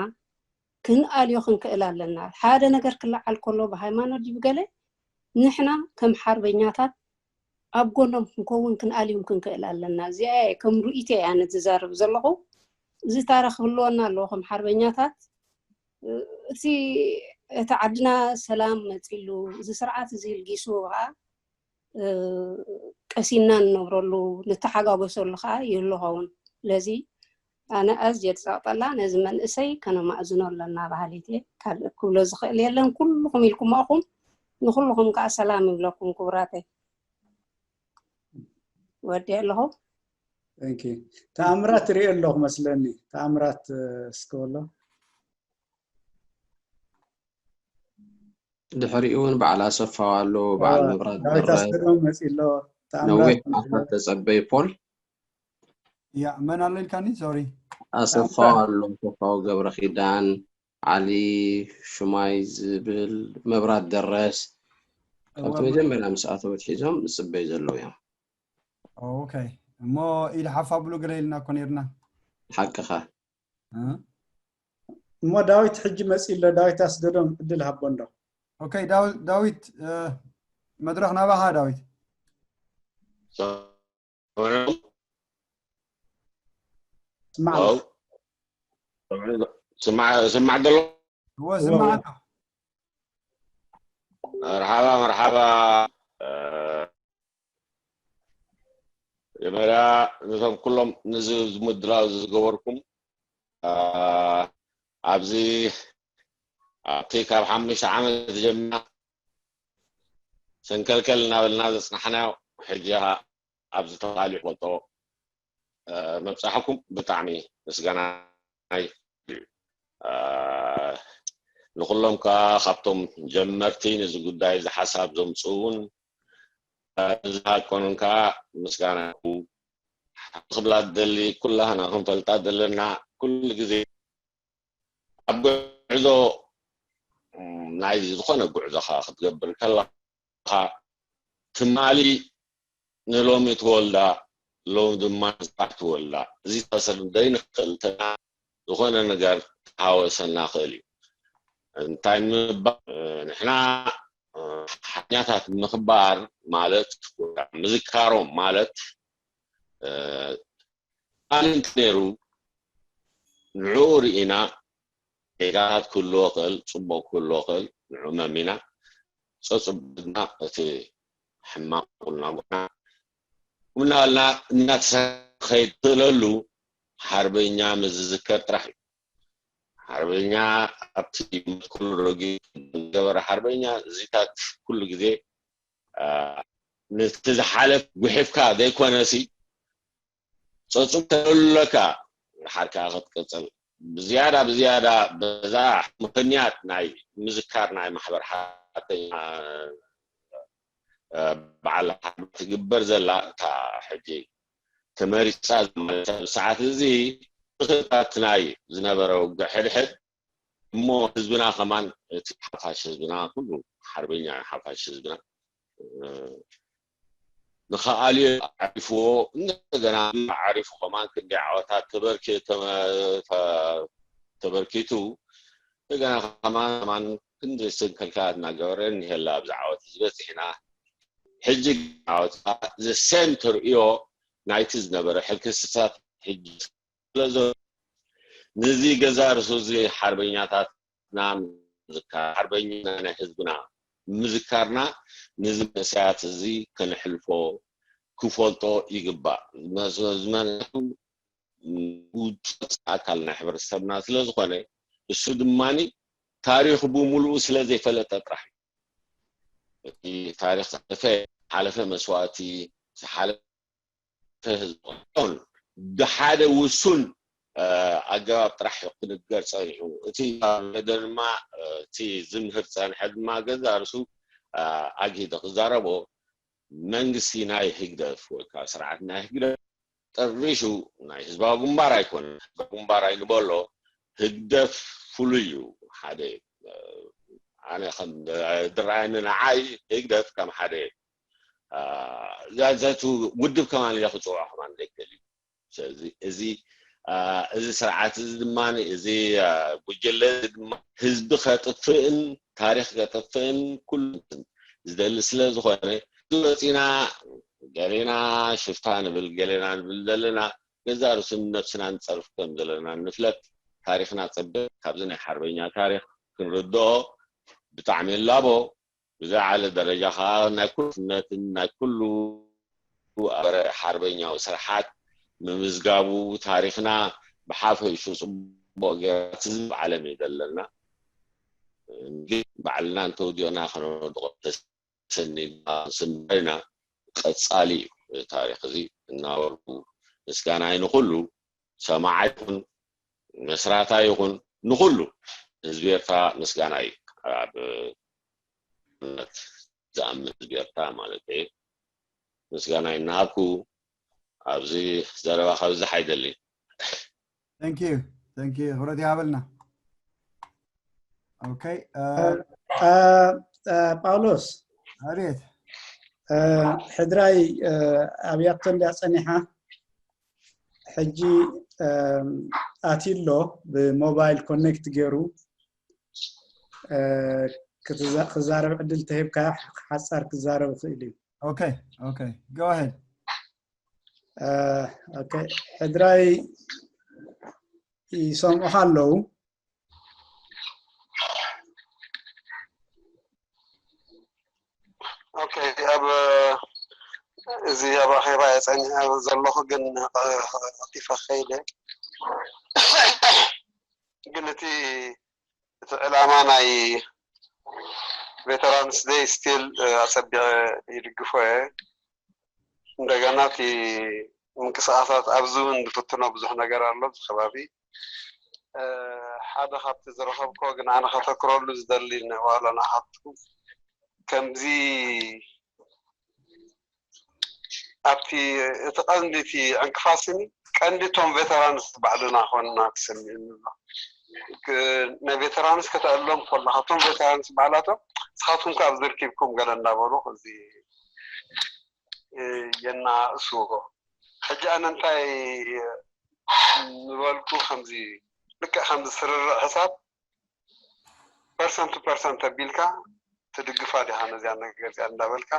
ክንኣልዮ ክንክእል ኣለና። ሓደ ነገር ክለዓል ከሎ ብሃይማኖት ድዩ ብገለ፣ ንሕና ከም ሓርበኛታት ኣብ ጎኖም ክንከውን ክንኣልዮም ክንክእል ኣለና። እዚኣ እየ ከም ርእይቶ እያ ነዝዛረብ ዘለኹ። እዚ ታራ ክህልወና ኣለዎ ከም ሓርበኛታት። እቲ እቲ ዓድና ሰላም መፂሉ፣ እዚ ስርዓት እዚ ልጊሱ ከዓ ቀሲና ንነብረሉ ንተሓጋገሰሉ ከዓ ይህሉ ኸውን። ስለዚ ኣነ ኣዝየ ዝፀቕጠላ ነዚ መንእሰይ ከነማእዝኖ ኣለና በሃሊት እየ። ካልእ ክብሎ ዝኽእል የለን። ኩልኹም ኢልኩሞ ኢኹም። ንኹልኹም ከዓ ሰላም ይብለኩም ክቡራተይ። ወዲ ኣለኹ። Thank you። ተኣምራት ሪኦ ኣለኹ መስለኒ። ተኣምራት እስከ በሎ። ድሕሪኡ እውን በዓል ኣሰፋው ኣሎ፣ በዓል መብራት ዳዊት ደረ፣ ኣስገዶም መፂ ኣሎ። ነዊሕ ተኣምራት ዓመታት ተጸበይ ፖል። ያ መን ኣሎ ኢልካኒ? ሶሪ ኣሰፋው ኣሎ፣ ኣሰፋው ገብረ ኪዳን፣ ዓሊ ሽማይ ዝብል፣ መብራት ደረስ፣ ካብቲ መጀመርያ ምስ ኣተው ኣትሒዞም ዝጽበዩ ዘለዉ እዮም። ኦኬ። እሞ ኢድ ሓፍ ኣብሉ ገለ ኢልና እኮ ነይርና። ሓቅኻ። እ? እሞ ዳዊት ሕጂ መፂ ኣሎ። ዳዊት ኣስገዶም ዕድል ሃቦ እንዶ። ኦኬ ዳዊ- ዳዊት እ፣ መድረኽ ናባኻ ዳዊት። ስማዕ ስማዕ ስማዕ ዘሎ እወ ስማዕ ኣሎ። መርሓባ መርሓባ። መጀመርያ ነቶም ኩሎም ነዚ ምድላው ዝገበርኩም፣ ኣብዚ ኣብቲ ካብ ሓሙሽተ ዓመት ጀሚርና ሰንከልከል እናበልና ዘፅናሕናዮ፣ ሕጂ ኣብዚ ተባሃሊ ይፈልጦ መብፃሕኩም ብጣዕሚ ምስጋናይ። ንኩሎም ከዓ ካብቶም ጀመርቲ ነዚ ጉዳይ እዚ ሓሳብ ዘምፅኡ እውን ዝሃቀኑን ከዓ ምስጋና ክብላ ደሊ። ኩላህና ክንፈልጣ ዘለና ኩሉ ግዜ ኣብ ጉዕዞ ናይ ዝኾነ ጉዕዞኻ ክትገብር ከለኻ ትማሊ ንሎሚ ትወልዳ፣ ሎም ድማ ንፅባሕ ትወልዳ። እዚ ተሰር ዘይንኽእል እንተና ዝኾነ ነገር ተሃወሰና ክእል እዩ። እንታይ ምባል ንሕና ሓኛታት ምኽባር ማለት ምዝካሮም ማለት ቃል እንተ ነይሩ ንዕኡ ርኢና ጌጋታት ክህልዎ ክእል፣ ፅቡቅ ክህልዎ ክእል፣ ንዑ መሚና ፀፅቡቅና እቲ ሕማቅ ቁልና ጉዕና እናበልና እናተሰከይድ ትእለሉ ሓርበኛ ምስ ዝዝከር ጥራሕ እዩ። ሓርበኛ ኣብቲ መትክሉ ረጊ ዝገበረ ሓርበኛ እዚታት ኩሉ ግዜ ነቲ ዝሓለፍ ጉሒፍካ ዘይኮነሲ ፀፁም ተለካ ሓርካ ክትቅፅል ብዝያዳ ብዝያዳ በዛ ምክንያት ናይ ምዝካር ናይ ማሕበር ሓተኛ በዓል ሓርባ ትግበር ዘላ እታ ሕጂ ተመሪፃ ማለት ኣብ ሰዓት እዚ ምክታት ናይ ዝነበረ ውግዕ ሕድሕድ እሞ ህዝብና ከማን እቲ ሓፋሽ ህዝብና ኩሉ ሓርበኛ ሓፋሽ ህዝብና ንኸኣልዮ ዓሪፍዎ እንደገና ዓሪፉ ከማን ክንደይ ዓወታት ተበርኪቱ እንደገና ከማን ከማን ክንደይ ሰንከልካላት እናገበረ እኒሀላ ኣብዚ ዓወት ዝበፂሕና ሕጂ ዓወት ዘሴም ተርእዮ ናይቲ ዝነበረ ሕክስታት ሕጂ ስለዘሎ ነዚ ገዛ ርሱ እዚ ሓርበኛታትና ምዝካር ሓርበኛ ናይ ህዝብና ምዝካርና ነዚ መንእሰያት እዚ ከነሕልፎ ክፈልጦ ይግባእ። ዝመዝመቱ ውፅት ኣካል ናይ ሕብረተሰብና ስለዝኾነ እሱ ድማ ታሪኹ ብምሉኡ ስለዘይፈለጠ ጥራሕ እዩ። እቲ ታሪኽ ዝሓለፈ ሓለፈ መስዋእቲ ዝሓለፈ ህዝቢ ኣይኮነን። ብሓደ ውሱን ኣገባብ ጥራሕ እዩ ክንገር ጸኒሑ። እቲ ድማ እቲ ዝምህር ጸንሐ ድማ ገዛ ርሱ ኣግሂደ ክዛረቦ መንግስቲ ናይ ህግደፍ ወይ ከዓ ስርዓት ናይ ህግደፍ ጠሪሹ ናይ ህዝባዊ ግንባር ኣይኮነን። ህዝባዊ ግንባር ኣይንበሎ። ህግደፍ ፍሉይ እዩ። ሓደ ኣነ ከም ዝረኣየኒ ንዓይ ህግደፍ ከም ሓደ ዛዘቱ ውድብ ከማን ኢለ ክፅውዖ ከማን ዘይክእል እዩ። ስለዚ እዚ እዚ ስርዓት እዚ ድማ እዚ ጉጅለ እዚ ድማ ህዝቢ ከጥፍእን ታሪኽ ከጥፍእን ኩሉ ዝደሊ ስለ ዝኾነ ዝወፂና ገሌና ሽፍታ ንብል ገሌና ንብል ዘለና ገዛ ርእስን ነብስና ንፀርፍ ከም ዘለና ንፍለጥ። ታሪኽና ፅብቅ ካብዚ ናይ ሓርበኛ ታሪኽ ክንርድኦ ብጣዕሚ ላቦ ብዝዓለ ደረጃ ከዓ ናይ ኩልነትን ናይ ኩሉ ሓርበኛዊ ስርሓት ምምዝጋቡ ታሪኽና ብሓፈሹ ፅቡቅ ገይራ ትዝብ ዓለም እዩ ዘለና። ግን ባዕልና እንተውዲኦና ከነወድቆ ተሰኒድና ስንበይና ቀፃሊ እዩ ታሪኽ እዚ እናበልኩ ምስጋናይ ንኩሉ ሰማዓይ ይኹን መስራታይ ይኹን ንኩሉ ህዝቢ ኤርትራ ምስጋና እዩ። ኣብ እምነት ዝኣምን ህዝቢ ኤርትራ ማለት እዩ። ምስጋና እናሃብኩ ኣብዚ ዘረባ ከብዝሕ ኣይደልን። Thank you. Thank you. ክብረት ይሃበልና። Okay. ጳውሎስ ኣቤት። ሕድራይ ኣብያቶ እንድያ ጸኒሓ ሕጂ ኣትሎ ብሞባይል ኮኔክት ገይሩ ክዛረብ ዕድል ተሂብካ ሓፃር ክዛረብ ይኽእል እዩ። Okay, okay. Go ahead. Okay. ሕድራይ ይሰምዑኻ ኣለዉ። Okay፣ ኣብ እዚ ኣብ ኣኼባ የጸኒዐ ዘለኹ ግን ቀልጢፈ ከይደ ግን እቲ እቲ ዕላማ ናይ ቬተራንስ ደይ ስቲል ኣጸቢቐ ይድግፎ እየ። እንደገና እቲ ምንቅስቃሳት ኣብዚ እውን ዝፍትኖ ብዙሕ ነገር ኣሎ ኣብዚ ከባቢ ሓደ ካብቲ ዝረኸብኮ ግን ኣነ ከተክረሉ ዝደሊ ዋላ ንኣኻትኩም ከምዚ ኣብቲ እቲ ቀንዲ እቲ ዕንቅፋት ስኒ ቀንዲ እቶም ቬተራንስ ባዕልና ኮንና ክስምዕኒ ኣሎ። ናይ ቬተራንስ ከተእሎም ከለካ እቶም ቬተራንስ ባዕላቶም ንስኻትኩም ከ ኣብዚ ርኪብኩም ገለ እንዳበሉ እዚ የናእስዎ። ሕጂ ኣነ እንታይ ምበልኩ ከምዚ ልክዕ ከምዚ ስርርዕ ሕሳብ ፐርሰንት ቱ ፐርሰንት ተቢልካ ትድግፋ ዲኻ ነዚኣ ነገር እዚኣ እንዳበልካ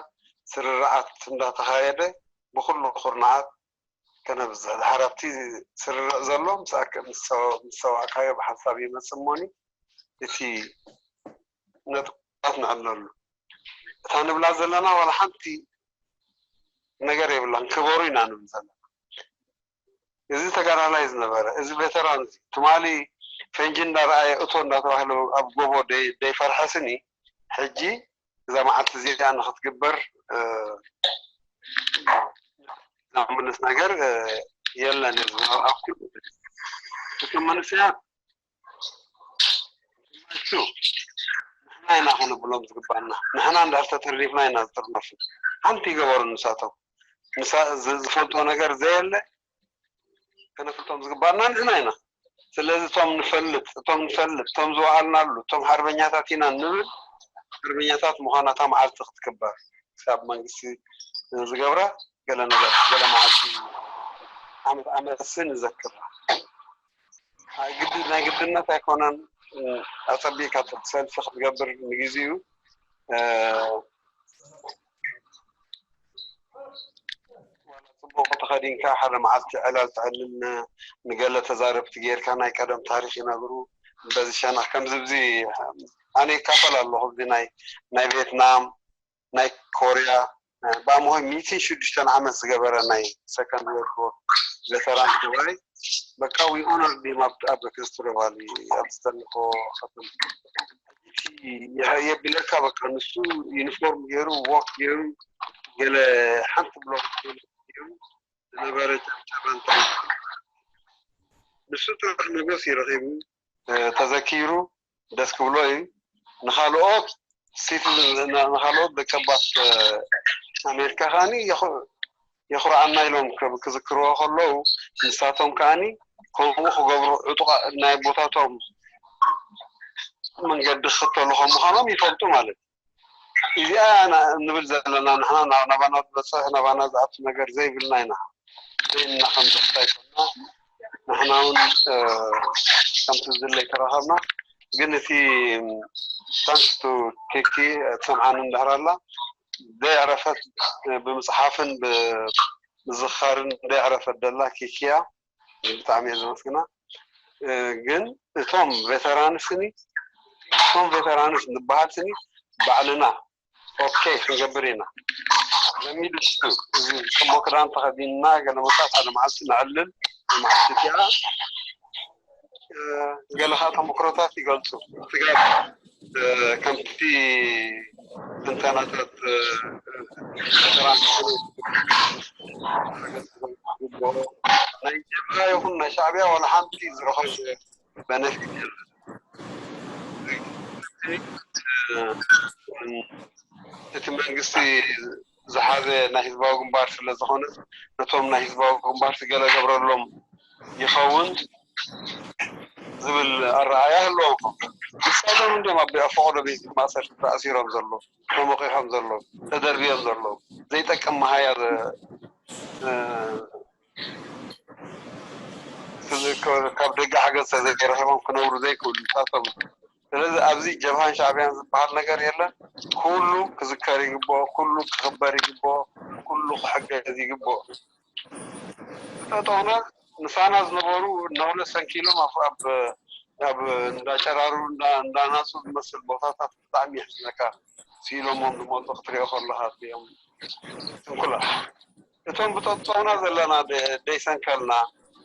ስርርዓት እንዳተኻየደ ብኩሉ ኩርናዓት ከነብዝሕ ድሓር ኣብቲ ስርርዕ ዘሎ ምስ ሰዋእካዮ ብሓንሳብ ይመፅእ እሞኒ እቲ ነጥብታት ንዕለሉ እታ ንብላ ዘለና ዋላ ሓንቲ ነገር የብላን ክበሩ ኢና ንብል ዘለና እዚ ተጋዳላይ ዝነበረ እዚ ቬተራን እዚ ትማሊ ፈንጂ እንዳረኣየ እቶ እንዳተባህለ ኣብ ጎቦ ደይፈርሐስኒ ሕጂ እዛ መዓልቲ እዚኣ ንክትግበር ዝምልስ ነገር የለን እየ ዝበሃል ኣብ ኩሉ እቶም መንእሰያት ንሕና ኢና ክንብሎም ዝግባና ንሕና እንዳር ተጠርኒፍና ኢና ዝጥርነፉ ሓንቲ ይገበሩ ንሳቶም ዝፈልጥዎ ነገር ዘየለ ከነፍልጦም ዝግባና ንሕና ኢና ስለዚ እቶም ንፈልጥ እቶም ንፈልጥ እቶም ዝወዓልናሉ እቶም ሓርበኛታት ኢና ንብል ሓርበኛታት ምዃና እታ መዓልቲ ክትክበር ክሳብ መንግስቲ ዝገብራ ገለ ነገር ገለ መዓልቲ ዓመት ዓመት ስ ንዘክራ ግድ ናይ ግድነት ኣይኮነን ኣፀቢቅካ ሰልፊ ክትገብር ንግዜኡ ጽቡቅ ተኸዲንካ ሓደ መዓልቲ ዕላል ትዕልል ንገለ ተዛረብቲ ጌርካ ናይ ቀደም ታሪክ ይነግሩ በዚ ሸነክ ከምዚ ብዚ ኣነ ይካፈል ኣለኹ እዚ ናይ ናይ ቬትናም ናይ ኮርያ ብኣምሆይ ሚእትን ሽዱሽተን ዓመት ዝገበረ ናይ ሰከንድ ወርልድ ዎር ቬተራን ትግራይ በቃ we honor him ኣብ ክስቱረ ቫሊ ኣብዚ ዘለኮ የቢለካ በቃ ንሱ ዩኒፎርም ገይሩ ዎክ ገይሩ ገለ ሓንቲ ብሎ ገይሩ ነበረ ጨብጨባ እንታይ ንሱ ጥራሕ ሞገስ ይረኺቡ ተዘኪሩ ደስ ክብሎ እዩ። ንኻልኦት ሲት ንኻልኦት ደቀባት ኣሜሪካ ከዓኒ የኹርዓና ኢሎም ክዝክርዎ ከለዉ ንሳቶም ከዓኒ ከምኡ ክገብሩ ዕጡቓ ናይ ቦታቶም መንገዲ ክኽተሉ ከም ምዃኖም ይፈልጡ ማለት እዩ። እዚኣ ንብል ዘለና ንሕና ናባና ዝበፅሕ ናባና ዝኣቱ ነገር ዘይብልና ኢና። በይንና ከም ደስታ ይኮና ንሕና እውን ከምቲ ዝድለ ይተራኸብና። ግን እቲ ታንክስ ቱ ኬኪ ትሰምዓኒ እንድሕር ኣላ ደይዕረፈት ብምፅሓፍን ብምዝኻርን ደይዕረፈት ደላ ኬኪያ ብጣዕሚ እየ ዘመስግና። ግን እቶም ቬተራንስ ስኒ እቶም ቬተራንስ ንበሃል ስኒ ባዕልና ኦኬ ክንገብር ኢና። ለሚድስቱ እዚ ጽቡቅ ክዳን ተኸዲንና ገለ መሳት ሓደ መዓልቲ ነዕልል መዓልቲ እቲኣ ገለ ከዓ ተመክሮታት ይገልፁ። ስጋብ ከምቲ ትንተናታት ናይ ጀብሃ ይኹን ናይ ሻዕብያ ዋላ ሓንቲ ዝረኸብ በነፊት የለን። እቲ መንግስቲ ዝሓዘ ናይ ህዝባዊ ግንባር ስለ ዝኾነ ነቶም ናይ ህዝባዊ ግንባር ገለ ገብረሎም ይኸውን ዝብል ኣረኣያ ኣለዎም። ንሳቶም እንዲም ኣብ ፈቐዶ ቤት ማእሰርቲ ተኣሲሮም ዘለዉ ተመቂሖም ዘለዉ ተደርብዮም ዘለዉ ዘይጠቅም መሃያ ካብ ደገ ሓገዝ ተዘይረኺቦም ክነብሩ ዘይክእሉ ንሳቶም። ስለዚ ኣብዚ ጀብሃን ሻዕብያን ዝበሃል ነገር የለን። ኩሉ ክዝከር ይግብኦ፣ ኩሉ ክኽበር ይግብኦ፣ ኩሉ ክሕገዝ ይግብኦ። ጠጠውና ምሳና ዝነበሩ እነ ሁለት ሰንኪሎም ኣብ ኣብ እንዳጨራሩ እንዳናፁ ዝመስል ቦታታት ብጣዕሚ የሕዝነካ። ስኢሎሞም ዝመፁ ክትሪኦ ከለካ እዚኦም ስንኩላ እቶም ብጠጠውና ዘለና ደይሰንከልና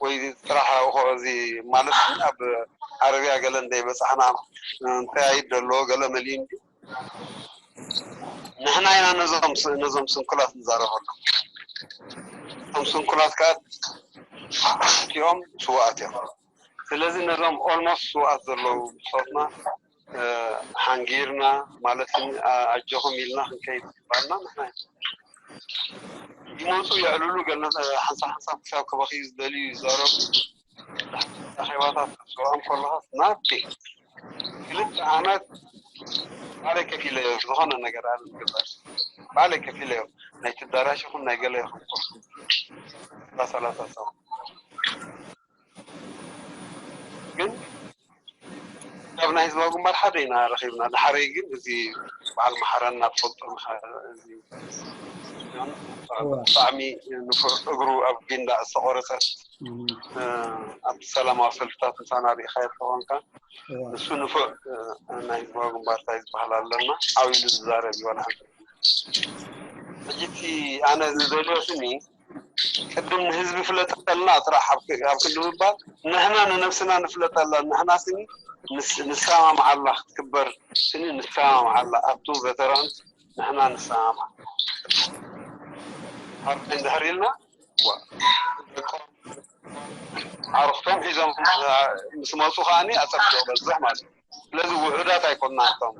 ወይ ጥራሕ እዚ ማለት ኣብ ዓረብያ ገለ እንደይበፃሕና እንተያይድ ደሎ ገለ መሊኡ ንሕና ኢና ነዞም ነዞም ስንኩላት ንዛረበሎም። እቶም ስንኩላት ከዓ እቲኦም ስዋኣት እዮም። ስለዚ ነዞም ኦልሞስት ስዋኣት ዘለዉ ብፆትና ሓንጊርና ማለት ኣጆኹም ኢልና ክንከይድ ዝግባልና ንሕና ይመፁ የዕልሉ ገለ ሓንሳብ ሓንሳብ ክሳብ ክበኽዩ ዝደልዩ ይዛረቡ ኣኼባታት ክትስምዖም ከለኻ ናብቲ ክልተ ዓመት ባዕለይ ከፊለዮ ዝኾነ ነገር ኣነ ዝግበር ባዕለይ ከፊለዮ ናይ ትዳራሽ ይኹን ናይ ገለ ይኹን ሰላሳ ሰብ ግን ካብ ናይ ህዝባዊ ግንባር ሓደ ኢና ረኺብና። ድሓረይ ግን እዚ በዓል መሓረና ትፈልጦ ብጣዕሚ ንፉዕ እግሩ ኣብ ጊንዳዕ ዝተቆረፀ ኣብ ሰላማዊ ሰልፍታት ምሳና ርኢኻዮ ተኾንካ ንሱ ንፉዕ ናይ ህዝባዊ ግንባር እንታይ ዝበሃል ኣለና ዓው ኢሉ ዝዛረብ እዩ ዋላ ሓንቲ ሕጂ እቲ ኣነ ዝደልዮ ስኒ ቅድም ንህዝቢ ፍለጠልና ጥራሕ ኣብ ክንዲ ምባል ንሕና ንነብስና ንፍለጠላ ንሕና ስኒ ንሰማምዓላ ክትክበር ስኒ ንሰማምዓላ ኣብቱ ቨተራንስ ንሕና ንሰማምዓ ሓርበይ እንድሕር ኢልና ኣዕርኽቶም ሒዞም ምስ መፁ ከዓኒ ኣፀብቂቑ በዝሕ ማለት እዩ። ስለዚ ውሑዳት ኣይኮንና እቶም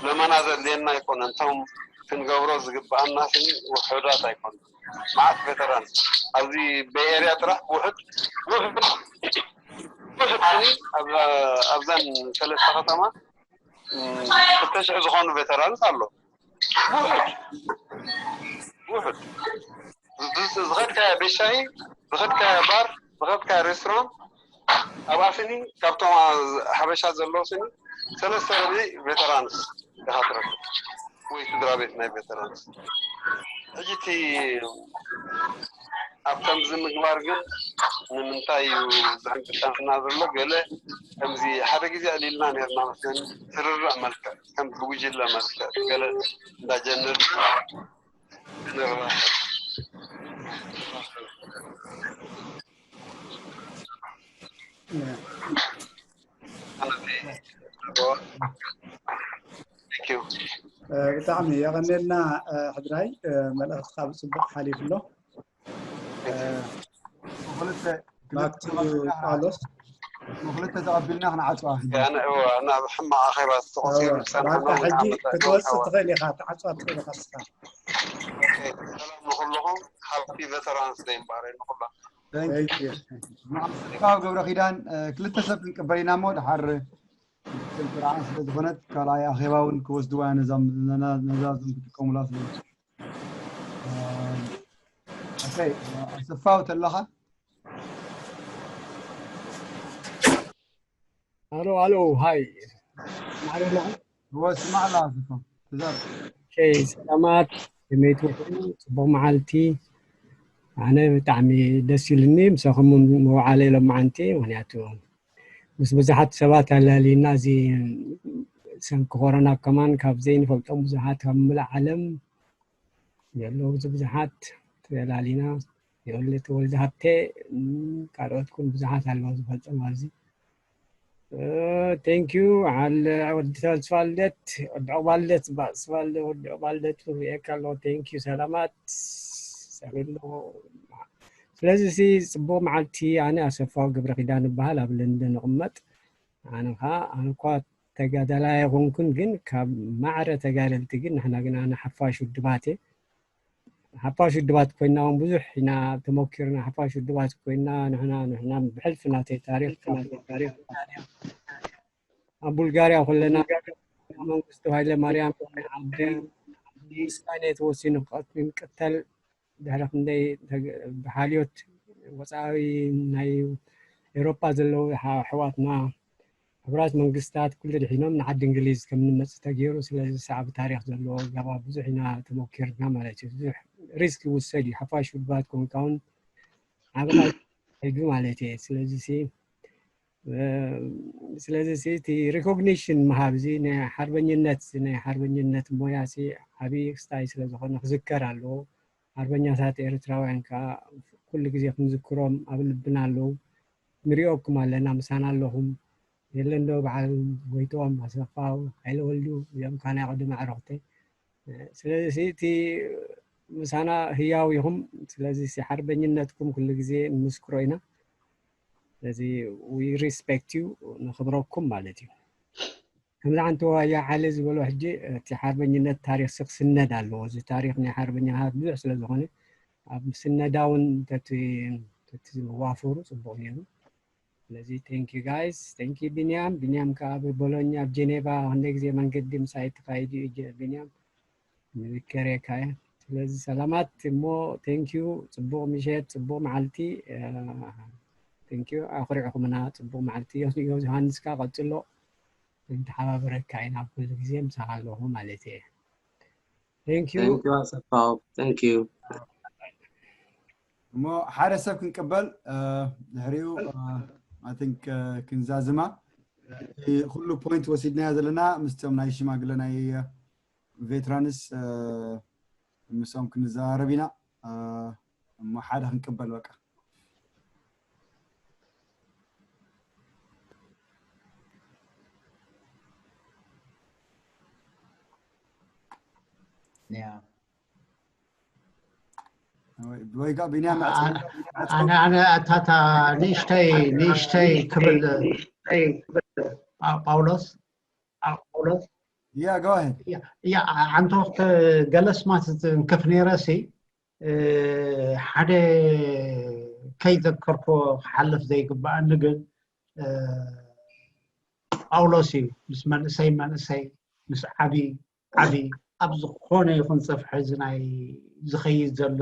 ለመና ዘድልየና ኣይኮነን። እቶም ክንገብሮ ዝግብኣና ስኒ ውሑዳት ኣይኮንና። መዓት ቬተራን ኣብዚ ቤይ ኤርያ ጥራሕ ውሑድ ውሑድ ውሑድ ስኒ ኣብዛን ሰለስተ ከተማ ክልተ ሽሕ ዝኾኑ ቬተራንስ ኣሎ። ውሑድ ውሑድ ዝኸድካዮ ቤት ሻሂ ዝኸድካዮ ባር ዝኸድካዮ ሬስቶራንት ኣብኣ ስኒ ካብቶም ሓበሻ ዘለዉ ስኒ ሰለስተ ርብዒ ቬተራንስ ኢኻ ትረክብ ወይ ስድራ ቤት ናይ ቬተራንስ ሕጂ እቲ ኣብ ከምዚ ምግባር ግን ንምንታይ እዩ ዘዕንቅፈና ዘሎ? ገለ ከምዚ ሓደ ግዜ ዕሊልና ነርና መስለኒ ስርርዕ መልክዕ ከም ብጉጅለ መልክዕ ገለ እንዳጀነር ብጣዕሚ የቐኔልና ሕድራይ መልእኽትካ ብፅቡቅ ሓሊፉ ኣሎ። ባክ ቱ ዩ ፓውሎስ። ንክልተ ተቐቢልና ክንዓፅዋ ሕጂ። ያነ እወ ናብ ሕማቕ ኣኼባ ተቆፂሩ ዝፀንሐ ባንታ ነዊሕ ሕጂ ዓመት ክትወፅእ ትኽእል ኢኻ፣ ትዓፅዋ ትኽእል ኢኻ እስኻ። ሰላም ንኩልኹም። ሃፒ ቨተራንስ ደይ እምበኣር ንኩሎም። ካብ ገብረ ኪዳን ክልተ ሰብ ክንቅበል ኢና እሞ ድሓር ስልጥራዓን ስለ ዝኾነት ካልኣይ ኣኼባ እውን ክወስድዋ ነዛም ነዛም ክጥቀሙላ ስለ ኣሰፋው ተለኻ። ኣሎ ኣሎ ሃይ ማዕረ ኣለኹ። ወስማዕላ ኣሰፋው ትዛር ኦኬ፣ ሰላማት ከመይ ትውዕሉ? ጽቡቕ መዓልቲ። ኣነ ብጣዕሚ ደስ ኢሉኒ ምሳኹም እውን ምውዓለ ኢሎም መዓንቲ፣ ምክንያቱ ምስ ብዙሓት ሰባት ኣላሊና እዚ ሰንኪ ኮሮና ከማን ካብ ዘይንፈልጦም ብዙሓት ካብ ምሉእ ዓለም ዘለዉ ብዙሓት ተላሊና የወለ ተወልደ ሃብተ ካልኦት ኩን ብዙሓት ኣለዉ ዝፈልጦም ኣብዚ። Thank you። ወዲ ተስፋልደት ወዲ ዕቁባልደት ወዲ ዕቁባልደት ሪኤካ ኣለዎ። Thank you። ሰላማት ሰሪሎ። ስለዚ ሲ ጽቡቕ መዓልቲ። ኣነ ኣሰፋው ገብረ ኪዳን እበሃል፣ ኣብ ለንደን እቕመጥ። ኣነ ኸዓ ኣነ እኳ ተጋዳላይ ኣይኮንኩን፣ ግን ካብ ማዕረ ተጋደልቲ ግን ንሕና ግን ኣነ ሓፋሽ ውድባቴ ሓፋሽ ውድባት ኮይና እውን ብዙሕ ኢና ተመኪርና። ሓፋሽ ውድባት ኮይና ንሕና ንሕና ብሕልፊ ናተይ ታሪክ ኣብ ቡልጋርያ ከለና መንግስቱ ሃይለ ማርያም ዓዲ ውሳኔ ተወሲኑ ክንቅተል ድሕሪ ክንደይ ብሓልዮት ወፃኢ ናይ ኤውሮጳ ዘለዉ ኣሕዋትና ሕቡራት መንግስታት ኩሉ ድሒኖም ንዓዲ እንግሊዝ ከም ንመፅእ ተገይሩ። ስለዚ ሰዓብ ታሪክ ዘለዎ ገባ ብዙሕ ኢና ተመኪርና ማለት እዩ። ብዙሕ ሪስክ ይውሰድ እዩ። ሓፋሽ ውድባት ኮንካ እውን ዓብኻ ሒዱ ማለት እየ። ስለዚ ሲ ስለዚ ሲ እቲ ሪኮግኒሽን ምሃብ እዚ ናይ ሓርበኝነት ናይ ሓርበኝነት ሞያ ሲ ዓብዪ ክስታይ ስለ ዝኾነ ክዝከር ኣለዎ። ሓርበኛታት ኤርትራውያን ከዓ ኩሉ ግዜ ክንዝክሮም ኣብ ልብና ኣለዉ። ንሪኦኩም ኣለና፣ ምሳና ኣለኹም። የለን ዶ በዓል ጎይቶም ኣሰፋው፣ ሃይለ ወልዱ፣ እዚኦም ከዓ ናይ ቅድሚ ኣዕሩኽተይ። ስለዚ እቲ ምሳና ህያው ኢኹም። ስለዚ ሓርበኝነትኩም ኩሉ ግዜ ንምስክሮ ኢና። ስለዚ we respect you፣ ነኽብረኩም ማለት እዩ። ከምዚ ዓንተዋያ ዓሊ ዝበሎ ሕጂ እቲ ሓርበኝነት ታሪክ ሲ ክስነድ ኣለዎ። እዚ ታሪክ ናይ ሓርበኛታት ብዙሕ ስለ ዝኾነ ኣብ ስነዳ እውን ተትዋፍሩ ፅቡቅ ነይሩ። ስለዚ thank you guys፣ thank you ቢንያም። ቢንያም ከዓ ኣብ ቦሎኛ ኣብ ጀኔቫ ክንደይ ግዜ መንገዲ ምሳይ ተካይዱ እዩ ቢንያም። ንዝከረካ እየ። ስለዚ ሰላማት እሞ thank you። ፅቡቅ ምሸት፣ ፅቡቅ መዓልቲ። Thank you። ኣኹሪዕኹምና። ፅቡቅ መዓልቲ። ዮስ- ዮስ- ዮሃንስ ከዓ ቀፅሎ። ክንተሓባበረካ ኢና ኣብ ኩሉ ግዜ ምሳኻ ኣለኹ ማለት እየ። Thank you። Thank you ኣሰፋው። Thank you። እሞ ሓደ ሰብ ክንቅበል ድሕሪኡ I think ክንዛዝማ። ኩሉ ፖይንት ወሲድናዮ ዘለና ምስቶም ናይ ሽማግለ ናይ ቬትራንስ ምስኦም ክንዘራረብ ኢና። እሞ ሓደ ክንቅበል በቃ። Yeah። ወይ ጋር ቢንያም ኣነ ኣነ ኣታታ ንእሽተይ ንእሽተይ ክብል ጳውሎስ ጳውሎስ ያ ጋዋሄድ ያ ዓንተ ወቅት ገለስማት እንከፍ ነይረሲ ሓደ ከይዘከርኮ ክሓልፍ ዘይግባኣኒ ግን ጳውሎስ እዩ ምስ መንእሰይ መንእሰይ ምስ ዓቢ ዓቢ ኣብ ዝኾነ ይኹን ጽፍሒ እዚ ናይ ዝኸይድ ዘሎ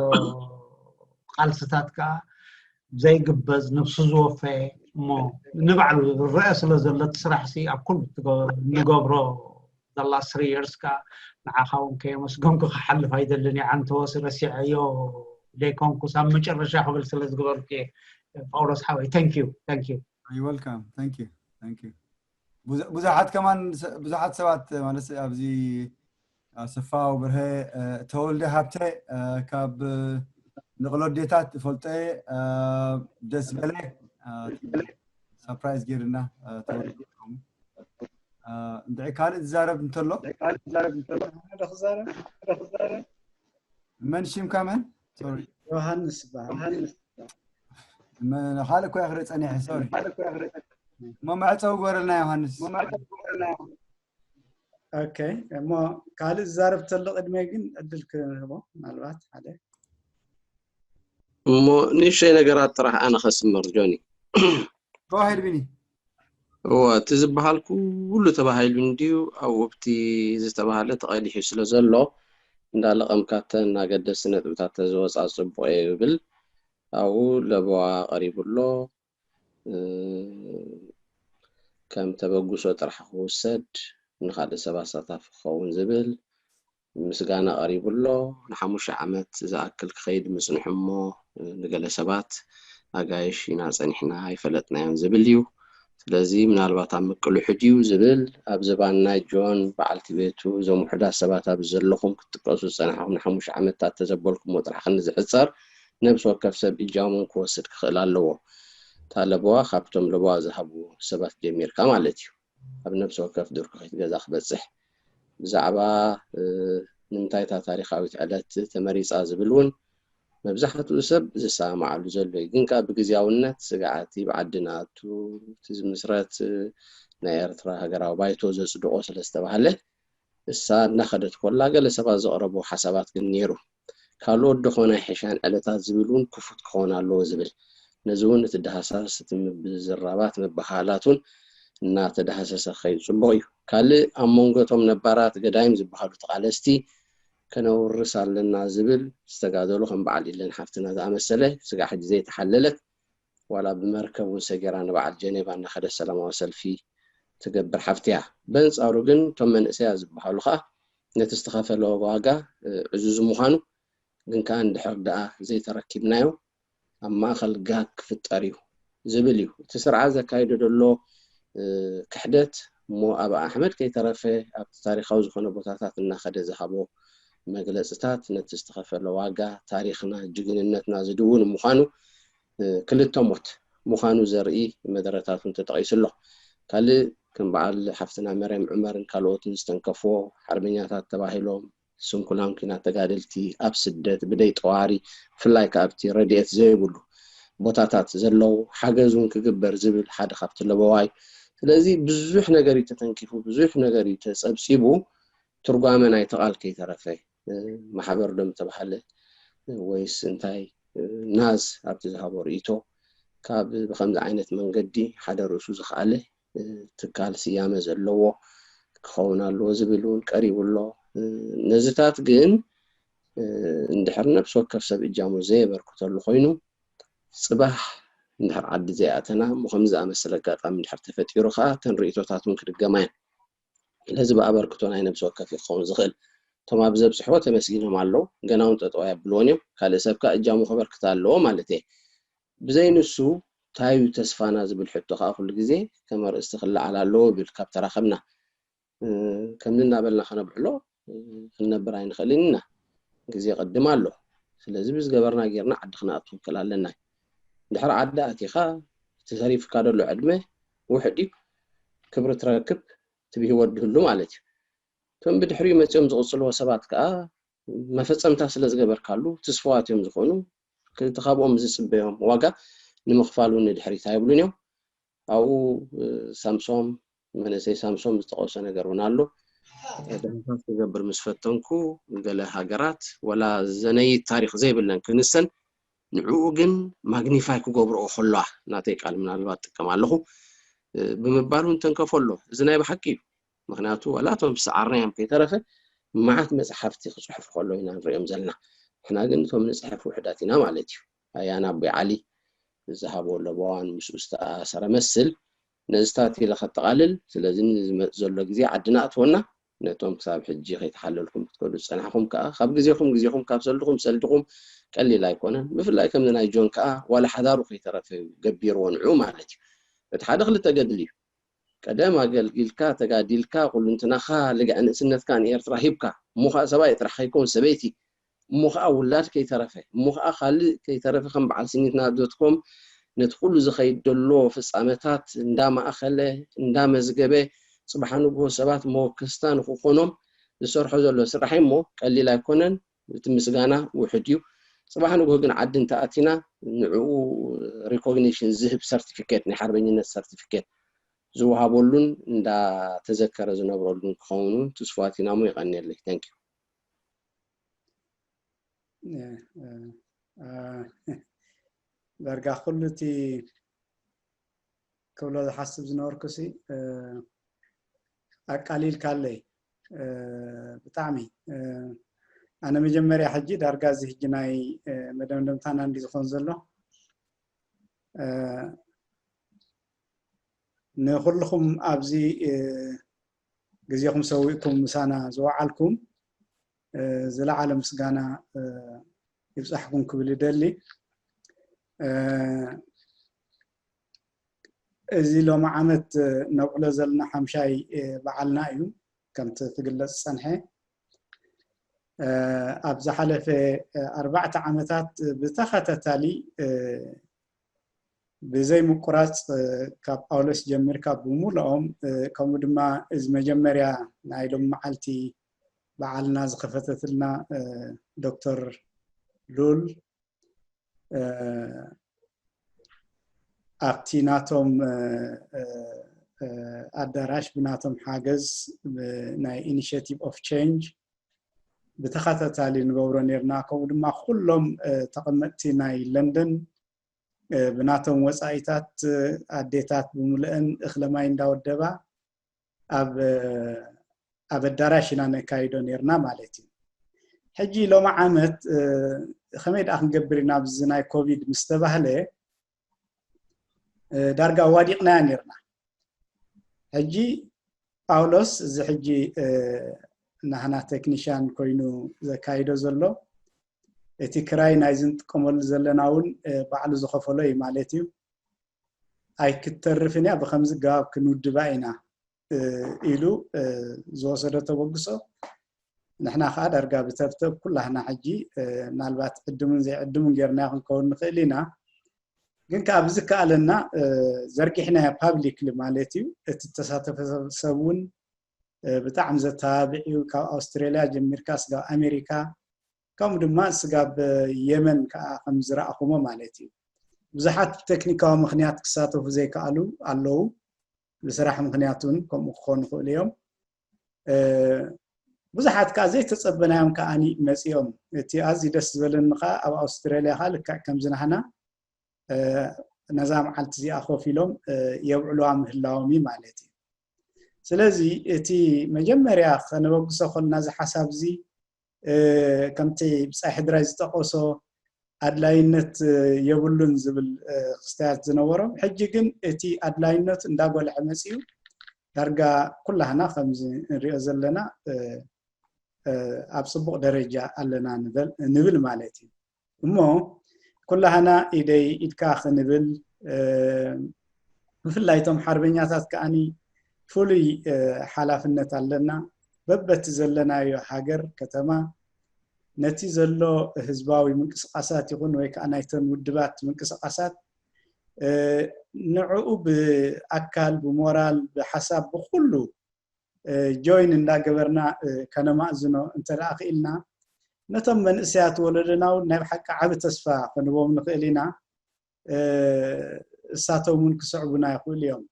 ቃልስታት ከዓ ዘይግበዝ ነብሱ ዝወፈየ እሞ ንባዕሉ ዝረአ ስለ ዘሎ እቲ ስራሕ ሲ ኣብ ኩሉ ንገብሮ ዘላ ስሪ የርስ ከዓ ንዓኻ እውን ከየመስገንኩ ክሓልፍ ኣይደልን እየ ዓንተወሲ ረሲዐዮ ዘይኮንኩስ ኣብ መጨረሻ ክብል ስለ ዝገበርኩ እየ ጳውሎስ ሓወይ thank you thank you You're welcome. Thank you. Thank you. ብዙሓት ከማን ብዙሓት ሰባት ማለት ኣብዚ ኣሰፋው ብርሀ ተወልደ ሃብተ ካብ ንቕሎ ኣዴታት ፈልጠ ደስ በለ ሳፕራይዝ ገይርና ተወልደ እንድዒ ካልእ ዝዛረብ እንተሎ መን ሽምካ መን ዮሃንስ በሃል ካልእ እኮ ክርኢ ጸኒሐ። ሶሪ። እሞ መዕጸዊ ግበረልና ዮሃንስ። ኦኬ፣ እሞ ካልእ ዝዛረብ ተሎ ቅድመ ግን ዕድል ክህቦ ምናልባት ሓደ እሞ ንእሽተይ ነገራት ጥራሕ ኣነ ከስምር ጆኒ። Go ahead ቢኒ። እወ፣ እቲ ዝበሃል ኩሉ ተባሂሉ እንድዩ። ኣብኡ ኣብቲ ዝተባህለ ተቐዲሑ ስለ ዘሎ እንዳለቐምካተን እናገደስቲ ነጥብታት ተዝወፃ ፅቡቕ እየ ይብል። ኣብኡ ለበዋ ቀሪቡ ኣሎ። ከም ተበግሶ ጥራሕ ክውሰድ፣ ንካልእ ሰብ ኣሳታፊ ክኸውን ዝብል ምስጋና ቀሪቡ ኣሎ። ንሓሙሽተ ዓመት ዝኣክል ክኸይድ ምጽንሑ እሞ ንገለ ሰባት ኣጋይሽ ኢና ጸኒሕና ኣይፈለጥናዮን ዝብል እዩ። ስለዚ ምናልባት ኣብ ምቅልሑ ድዩ ዝብል ኣብ ዝባን ናይ ጆን በዓልቲ ቤቱ እዞም ውሑዳት ሰባት ኣብዚ ዘለኹም ክትጥቀሱ ዝጸናሕኹም ንሓሙሽተ ዓመታት ተዘበልኩሞ ጥራሕ ክንዲ ዝሕጸር ነብሲ ወከፍ ሰብ እጃሙን ክወስድ ክኽእል ኣለዎ። እታ ለበዋ ካብቶም ለበዋ ዝሃብዎ ሰባት ጀሚርካ ማለት እዩ። ኣብ ነብሲ ወከፍ ድርኩኺት ገዛ ክበጽሕ ብዛዕባ ንምንታይ እታ ታሪኻዊት ዕለት ተመሪጻ ዝብል እውን መብዛሕትኡ ሰብ ዝሰማማዓሉ ዘሎ እዩ። ግን ከኣ ብግዝያውነት ስግኣት እዩ። ብዓዲ ንኣቱ እቲ ዝምስረት ናይ ኤርትራ ሃገራዊ ባይቶ ዘጽድቖ ስለ ዝተባህለ እሳ እናኸደት ኮላ ገለ ሰባት ዘቕረብዎ ሓሳባት ግን ነይሩ። ካልኦት ደኾን ኣይሕሻን ዕለታት ዝብል እውን ክፉት ክኸውን ኣለዎ ዝብል። ነዚ እውን እቲ ዳህሳስ እቲ ምዝራባት ምብህሃላቱን እናተዳህሰሰ ክኸይድ ጽቡቕ እዩ። ካልእ ኣብ መንጎ እቶም ነባራት ገዳይም ዝበሃሉ ተቓለስቲ ከነውርስ ኣለና ዝብል ዝተጋደሉ ከም በዓል ኢለን ሓፍትና ዝኣመሰለ ስጋዕ ሕጂ ዘይተሓለለት ዋላ ብመርከብ እውን ሰጊራ ንበዓል ጀኔቫ እናኸደት ሰላማዊ ሰልፊ ትገብር ሓፍቲ እያ። በንጻሩ ግን እቶም መንእሰያት ዝበሃሉ ከዓ ነቲ ዝተኸፈለ ዋጋ ዕዙዝ ምዃኑ ግን ከዓ እንድሕር ደኣ ዘይተረኪብናዮ ኣብ ማእኸል ጋግ ክፍጠር እዩ ዝብል እዩ። እቲ ስርዓት ዘካይዶ ዘሎ ክሕደት እሞ ኣብ ኣሕመድ ከይተረፈ ኣብቲ ታሪኻዊ ዝኾነ ቦታታት እናኸደ ዝሃቦ መግለፅታት ነቲ ዝተኸፈለ ዋጋ ታሪኽና ጅግንነትና ዝድውን ምዃኑ ክልተ ሞት ምዃኑ ዘርኢ መደረታት እውን ተጠቒሱ ኣሎ። ካልእ ከም በዓል ሓፍትና መርያም ዑመርን ካልኦትን ዝተንከፍዎ ሓርበኛታት ተባሂሎም ስንኩላን ኲናት ተጋደልቲ ኣብ ስደት ብደይ ጠዋሪ ብፍላይ ከኣ ኣብቲ ረድኤት ዘይብሉ ቦታታት ዘለዉ ሓገዝ እውን ክግበር ዝብል ሓደ ካብቲ ለበዋይ። ስለዚ ብዙሕ ነገር እዩ ተተንኪፉ፣ ብዙሕ ነገር እዩ ተጸብጺቡ። ትርጓመ ናይቲ ቃል ከይተረፈ ማሕበር ዶ ምተባህለ ወይስ እንታይ ናዝ ኣብቲ ዝሃቦ ርእይቶ ካብ ብከምዚ ዓይነት መንገዲ ሓደ ርእሱ ዝኸኣለ ትካል ስያመ ዘለዎ ክኸውን ኣለዎ ዝብል እውን ቀሪቡ ኣሎ። ነዚታት ግን እንድሕር ነብሲ ወከፍ ሰብ እጃሙ ዘየበርክተሉ ኮይኑ ጽባሕ እንድሕር ዓዲ ዘይኣተና እሞ ከምዚ ዝኣመሰለ ኣጋጣሚ እንድሕር ተፈጢሩ ከዓ እተን ርእይቶታት እውን ክድገማ እየን። ስለዚ ብኣበርክቶ ናይ ነብሲ ወከፍ እዩ ክኸውን ዝኽእል። እቶም ኣብ ዘብፅሕዎ ተመስጊኖም ኣለዉ፣ ገና እውን ጠጠው ኣየብልዎን እዮም። ካልእ ሰብ ከዓ እጃሙ ከበርክት ኣለዎ ማለት እየ። ብዘይ ንሱ እንታይ እዩ ተስፋና ዝብል ሕቶ ከዓ ኩሉ ግዜ ከም ኣርእስቲ ክለዓል ኣለዎ ይብል ካብ ተራኸብና። ከምዚ እናበልና ከነብዕሎ ክንነብር ኣይንኽእልን ኢና። ግዜ ቅድም ኣሎ። ስለዚ ብዝገበርና ጌርና ዓዲ ክነኣቱ ክንክእል ኣለና። ድሕሪ ዓዲ ኣቲኻ እቲ ተሪፍካ ዘሎ ዕድመ ውሕድ እዩ። ክብሪ ትረክብ፣ እቲ ብህይወት ድህሉ ማለት እዩ። እቶም ብድሕሪኡ መፂኦም ዝቕፅልዎ ሰባት ከዓ መፈፀምታ ስለ ዝገበርካሉ ትስፉዋት እዮም ዝኾኑ። እቲ ካብኦም ዝፅበዮም ዋጋ ንምኽፋል እውን ንድሕሪት ኣይብሉን እዮም። ኣብኡ ሳምሶም መንእሰይ ሳምሶም ዝጠቐሶ ነገር እውን ኣሎ። ዳህሳስ ክገብር ምስ ፈተንኩ ገለ ሃገራት ወላ ዘነይት ታሪኽ ዘይብለን ክንሰን ንዕኡ ግን ማግኒፋይ ክገብርኦ ከለዋ ናተይ ቃል ምናልባት ጥቀም ኣለኹ ብምባል እውን ተንከፎ ኣሎ። እዚ ናይ ብሓቂ እዩ። ምክንያቱ ዋላ እቶም ዝሰዓርናዮም ከይተረፈ መዓት መፅሓፍቲ ክፅሕፉ ከሎ ኢና ንሪኦም ዘለና። ንሕና ግን እቶም ንፅሕፍ ውሕዳት ኢና ማለት እዩ። ኣያና ኣቦይ ዓሊ ዝሃቦ ለበዋን ምስኡ ዝተኣሰረ መስል ነዚታት ኢለ ከጠቓልል። ስለዚ ንዝመፅ ዘሎ ግዜ ዓድና ኣትወና። ነቶም ክሳብ ሕጂ ከይተሓለልኩም ክትከዱ ዝፀናሕኹም ከዓ ካብ ግዜኹም ግዜኹም ካብ ሰልድኹም ሰልድኹም ቀሊል ኣይኮነን። ብፍላይ ከምዚ ናይ ጆን ከዓ ዋላ ሓዳሩ ከይተረፈ ገቢርዎ ንዑ ማለት እዩ። እቲ ሓደ ክልተ ገድሊ እዩ። ቀደም ኣገልጊልካ ተጋዲልካ ኩሉንትናኻ ልግዕ ንእስነትካ ንኤርትራ ሂብካ እሞ ከዓ ሰብኣይ ጥራሕ ከይኮን ሰበይቲ እሞ ከዓ ውላድ ከይተረፈ እሞ ከዓ ካልእ ከይተረፈ ከም በዓል ስኒትና ዶትኮም ነቲ ኩሉ ዝኸይድ ዘሎ ፍፃመታት እንዳማእኸለ እንዳመዝገበ ፅባሕ ንግሆ ሰባት መወከስታ ንክኾኖም ዝሰርሖ ዘሎ ስራሕ እሞ ቀሊል ኣይኮነን። እቲ ምስጋና ውሕድ እዩ። ጽባሕ ንግሆ ግን ዓዲ እንተኣቲና ንዕኡ ሪኮግኒሽን ዝህብ ሰርቲፊኬት፣ ናይ ሓርበኝነት ሰርቲፊኬት ዝወሃበሉን እንዳተዘከረ ዝነብረሉን ክኸውን እውን ትስፋት ኢና። እሞ ይቐንየለይ። Thank you። ዳርጋ ኩሉ እቲ ክብሎ ዝሓስብ ዝነበርኩ ሲ ኣቃሊልካለይ ብጣዕሚ። ኣነ መጀመርያ ሕጂ ዳርጋ እዚ ሕጂ ናይ መደምደምታና እንዲ ዝኾን ዘሎ ንኩልኹም ኣብዚ ግዜኹም ሰዊእኩም ምሳና ዝወዓልኩም ዝለዓለ ምስጋና ይብጻሕኩም ክብል ይደሊ። እዚ ሎሚ ዓመት ነብዕሎ ዘለና ሓምሻይ በዓልና እዩ። ከምቲ ክግለጽ ዝጸንሐ ኣብ ዝሓለፈ ኣርባዕተ ዓመታት ብተኸታታሊ ብዘይ ምቁራፅ ካብ ጳውሎስ ጀሚርካ ብምሉኦም ከምኡ ድማ እዚ መጀመርያ ናይ ሎም መዓልቲ በዓልና ዝኸፈተትልና ዶክተር ሉል ኣብቲ ናቶም ኣዳራሽ ብናቶም ሓገዝ ናይ initiative of change ብተኸታታሊ ንገብሮ ነርና። ከምኡ ድማ ኩሎም ተቐመጥቲ ናይ ለንደን ብናቶም ወፃኢታት ኣዴታት ብምልአን እኽለ ማይ እንዳወደባ ኣብ ኣብ ኣዳራሽ ኢና ነካይዶ ነርና ማለት እዩ። ሕጂ ሎሚ ዓመት ከመይ ደኣ ክንገብር ኢና ኣብዚ ናይ ኮቪድ ምስ ተባህለ ዳርጋ ዋዲቕናያ ነርና። ሕጂ ጳውሎስ እዚ ሕጂ ናህና ቴክኒሽያን ኮይኑ ዘካይዶ ዘሎ እቲ ክራይ ናይ ዝንጥቀመሉ ዘለና እውን ባዕሉ ዝኸፈሎ እዩ ማለት እዩ። ኣይክተርፍን እያ፣ ብከምዚ ገባብ ክንውድባ ኢና ኢሉ ዝወሰዶ ተበግሶ ንሕና ከዓ ዳርጋ ብተብተብ ኩላህና ሕጂ ምናልባት ዕድሙን ዘይዕድሙን ጌርና ክንከውን ንኽእል ኢና። ግን ከዓ ብዝከኣለና ዘርጊሕናዮ ፓብሊክሊ ማለት እዩ። እቲ ተሳተፈ ሰብ እውን ብጣዕሚ ዘተባብዕ እዩ። ካብ ኣውስትራሊያ ጀሚርካ ስጋብ ኣሜሪካ ከምኡ ድማ ስጋብ የመን ከዓ ከም ዝረኣኹሞ ማለት እዩ። ብዙሓት ብቴክኒካዊ ምክንያት ክሳተፉ ዘይከኣሉ ኣለዉ። ብስራሕ ምክንያት እውን ከምኡ ክኾኑ ይኽእሉ እዮም። ብዙሓት ከዓ ዘይተፀበናዮም ከዓኒ መፂኦም። እቲ ኣዝዩ ደስ ዝበለኒ ከዓ ኣብ ኣውስትራሊያ ከዓ ልክዕ ከምዚ ናህና ነዛ መዓልቲ እዚኣ ኮፍ ኢሎም የብዕልዋ ምህላዎም እዩ ማለት እዩ። ስለዚ እቲ መጀመርያ ከነበግሶ ከለና እዚ ሓሳብ እዚ ከምቲ ብጻይ ሕድራይ ዝጠቐሶ ኣድላይነት የብሉን ዝብል ክስታያት ዝነበሮም፣ ሕጂ ግን እቲ ኣድላይነት እንዳጎልሐ መጺኡ ዳርጋ ኩላህና ከምዚ ንሪኦ ዘለና ኣብ ጽቡቕ ደረጃ ኣለና ንብል ማለት እዩ። እሞ ኩላህና ኢደይ ኢድካ ክንብል ብፍላይ እቶም ሓርበኛታት ከዓኒ ፍሉይ ሓላፍነት ኣለና። በበቲ ዘለናዮ ሃገር ከተማ ነቲ ዘሎ ህዝባዊ ምንቅስቃሳት ይኹን ወይ ከዓ ናይተን ውድባት ምንቅስቃሳት ንዕኡ ብኣካል ብሞራል ብሓሳብ ብኩሉ ጆይን እንዳገበርና ከነማእዝኖ እንተደኣ ክኢልና ነቶም መንእሰያት ወለዶና እውን ናይ ብሓቂ ዓቢ ተስፋ ክንቦም ንኽእል ኢና። እሳቶም እውን ክስዕቡና ይኽእሉ እዮም።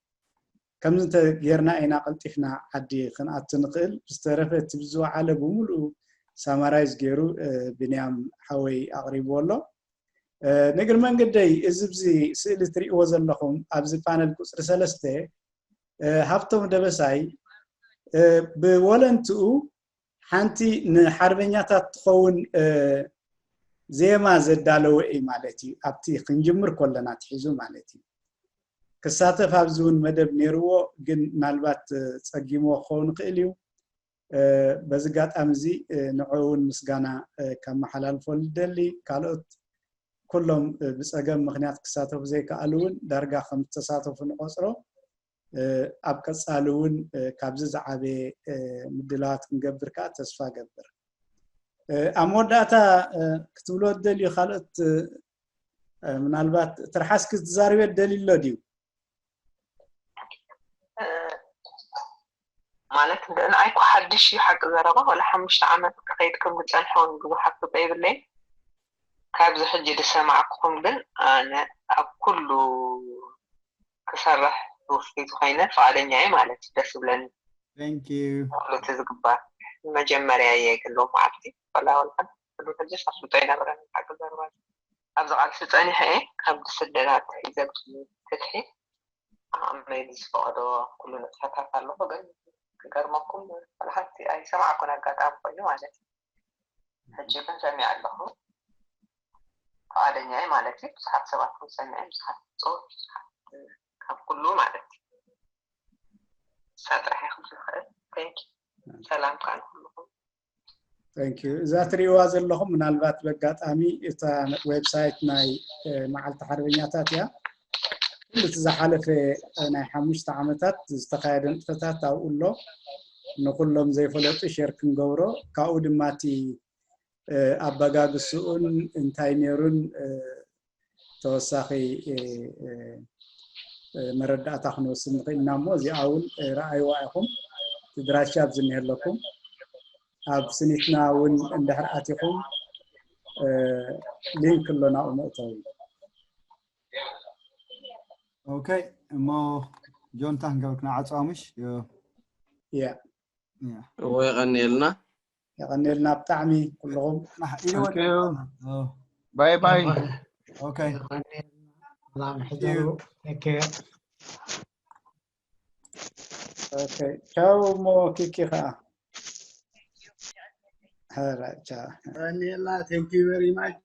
ከምዚ እንተጌርና ኢና ቀልጢፍና ዓዲ ክንኣቱ ንኽእል። ዝተረፈ እቲ ብዝወዓለ ብምሉኡ ሳማራይዝ ገይሩ ብንያም ሓወይ ኣቕሪብዎ ኣሎ። ንእግሪ መንገደይ እዚ ብዚ ስእሊ ትርእይዎ ዘለኹም ኣብዚ ፓነል ቁፅሪ ሰለስተ ሃብቶም ደበሳይ ብወለንትኡ ሓንቲ ንሓርበኛታት ትኸውን ዜማ ዘዳለወ እዩ ማለት እዩ። ኣብቲ ክንጅምር ከለና ትሒዙ ማለት እዩ። ክሳተፍ ኣብዚ እውን መደብ ነይርዎ፣ ግን ምናልባት ፀጊምዎ ክኸውን ይኽእል እዩ። በዚ ኣጋጣሚ እዚ ንዕኡ እውን ምስጋና ከመሓላልፈሉ ይደሊ። ካልኦት ኩሎም ብፀገም ምክንያት ክሳተፉ ዘይከኣሉ እውን ዳርጋ ከም ዝተሳተፉ ንቆፅሮ። ኣብ ቀፃሊ እውን ካብዚ ዝዓበየ ምድላዋት ክንገብር ከዓ ተስፋ ገብር። ኣብ መወዳእታ ክትብሎ ትደልዩ ካልኦት ምናልባት ትርሓስ ክትዛርብዮ ትደልዩ ኣሎ ድዩ? ማለት ንኣይ እኮ ሓድሽ እዩ ሓቂ ዘረባ፣ ዋላ ሓሙሽተ ዓመት ክኸይድ ከም ዝፀንሐ እውን ብዙሓት ፍልጠት የብለይን። ካብዚ ሕጂ ዝሰማዕኩኹም ግን ኣነ ኣብ ኩሉ ክሰርሕ ውፍይቲ ኮይነ ፍቓደኛ እየ ማለት እዩ። ደስ ይብለኒ። Thank you። ኩሉ እቲ ዝግባእ መጀመርያ እየ ግን ሎም መዓልቲ ወላ ወልቀን ኩሉ ሕጂ ኣፍልጦ ይነበረኒ ሓቂ ዘርባል ኣብዚ ቃልሲ ጸኒሐ እየ ካብ ስደታት ሒዘ ፍትሒ ኣመይ ዝፈቐዶ ኩሉ ንጥፈታት ኣለኹ ግን ክገርመኩም ወላ ሓንቲ ኣይሰማዕኩን ኣጋጣሚ ኮይኑ ማለት እዩ። ሕጂ ግን ሰሚዐ ኣለኹ። ፍቓደኛ እየ ማለት እዩ። ብዙሓት ሰባት እውን ሰሚዐ ብዙሓት ጽሑፍ ብዙሓት ካብ ኩሉ ማለት እዩ። ንሳ ጥራሕ እየ ክብል ዝኽእል። Thank you። ሰላም ከዓ ንኩልኹም። Thank you። እዛ ትሪእዋ ዘለኹም ምናልባት በጋጣሚ እታ ዌብሳይት ናይ መዓልቲ ሓርበኛታት እያ። ኩሉ እቲ ዝሓለፈ ናይ ሓሙሽተ ዓመታት ዝተኻየደ ንጥፈታት ኣብኡ ኣሎ። ንኩሎም ዘይፈለጡ ሼር ክንገብሮ ካብኡ ድማ እቲ ኣበጋግስኡን እንታይ ነይሩን ተወሳኺ መረዳእታ ክንወስድ ንኽእል ኢና እሞ እዚኣ እውን ረኣይዋ ኢኹም። እቲ ድራሻ ኣብዚ እኒሀለኩም። ኣብ ስኒትና እውን እንድሕር ኣቲኹም ሊንክ ኣሎ ናብኡ መእተዊ። ኦኬ እሞ ጆንታ ክንገብርክ ንዓፅዋ ምሽ ያ እዎ የቐንየልና። የቐንየልና ብጣዕሚ ኩልኹም። ባይ ባይ። ኦኬ ሰላም ሕደሩ። Take care። ኦኬ ቻው እሞ ኪኪ ከዓ ሕራይ ቻው። የቐንየልና። Thank you very much።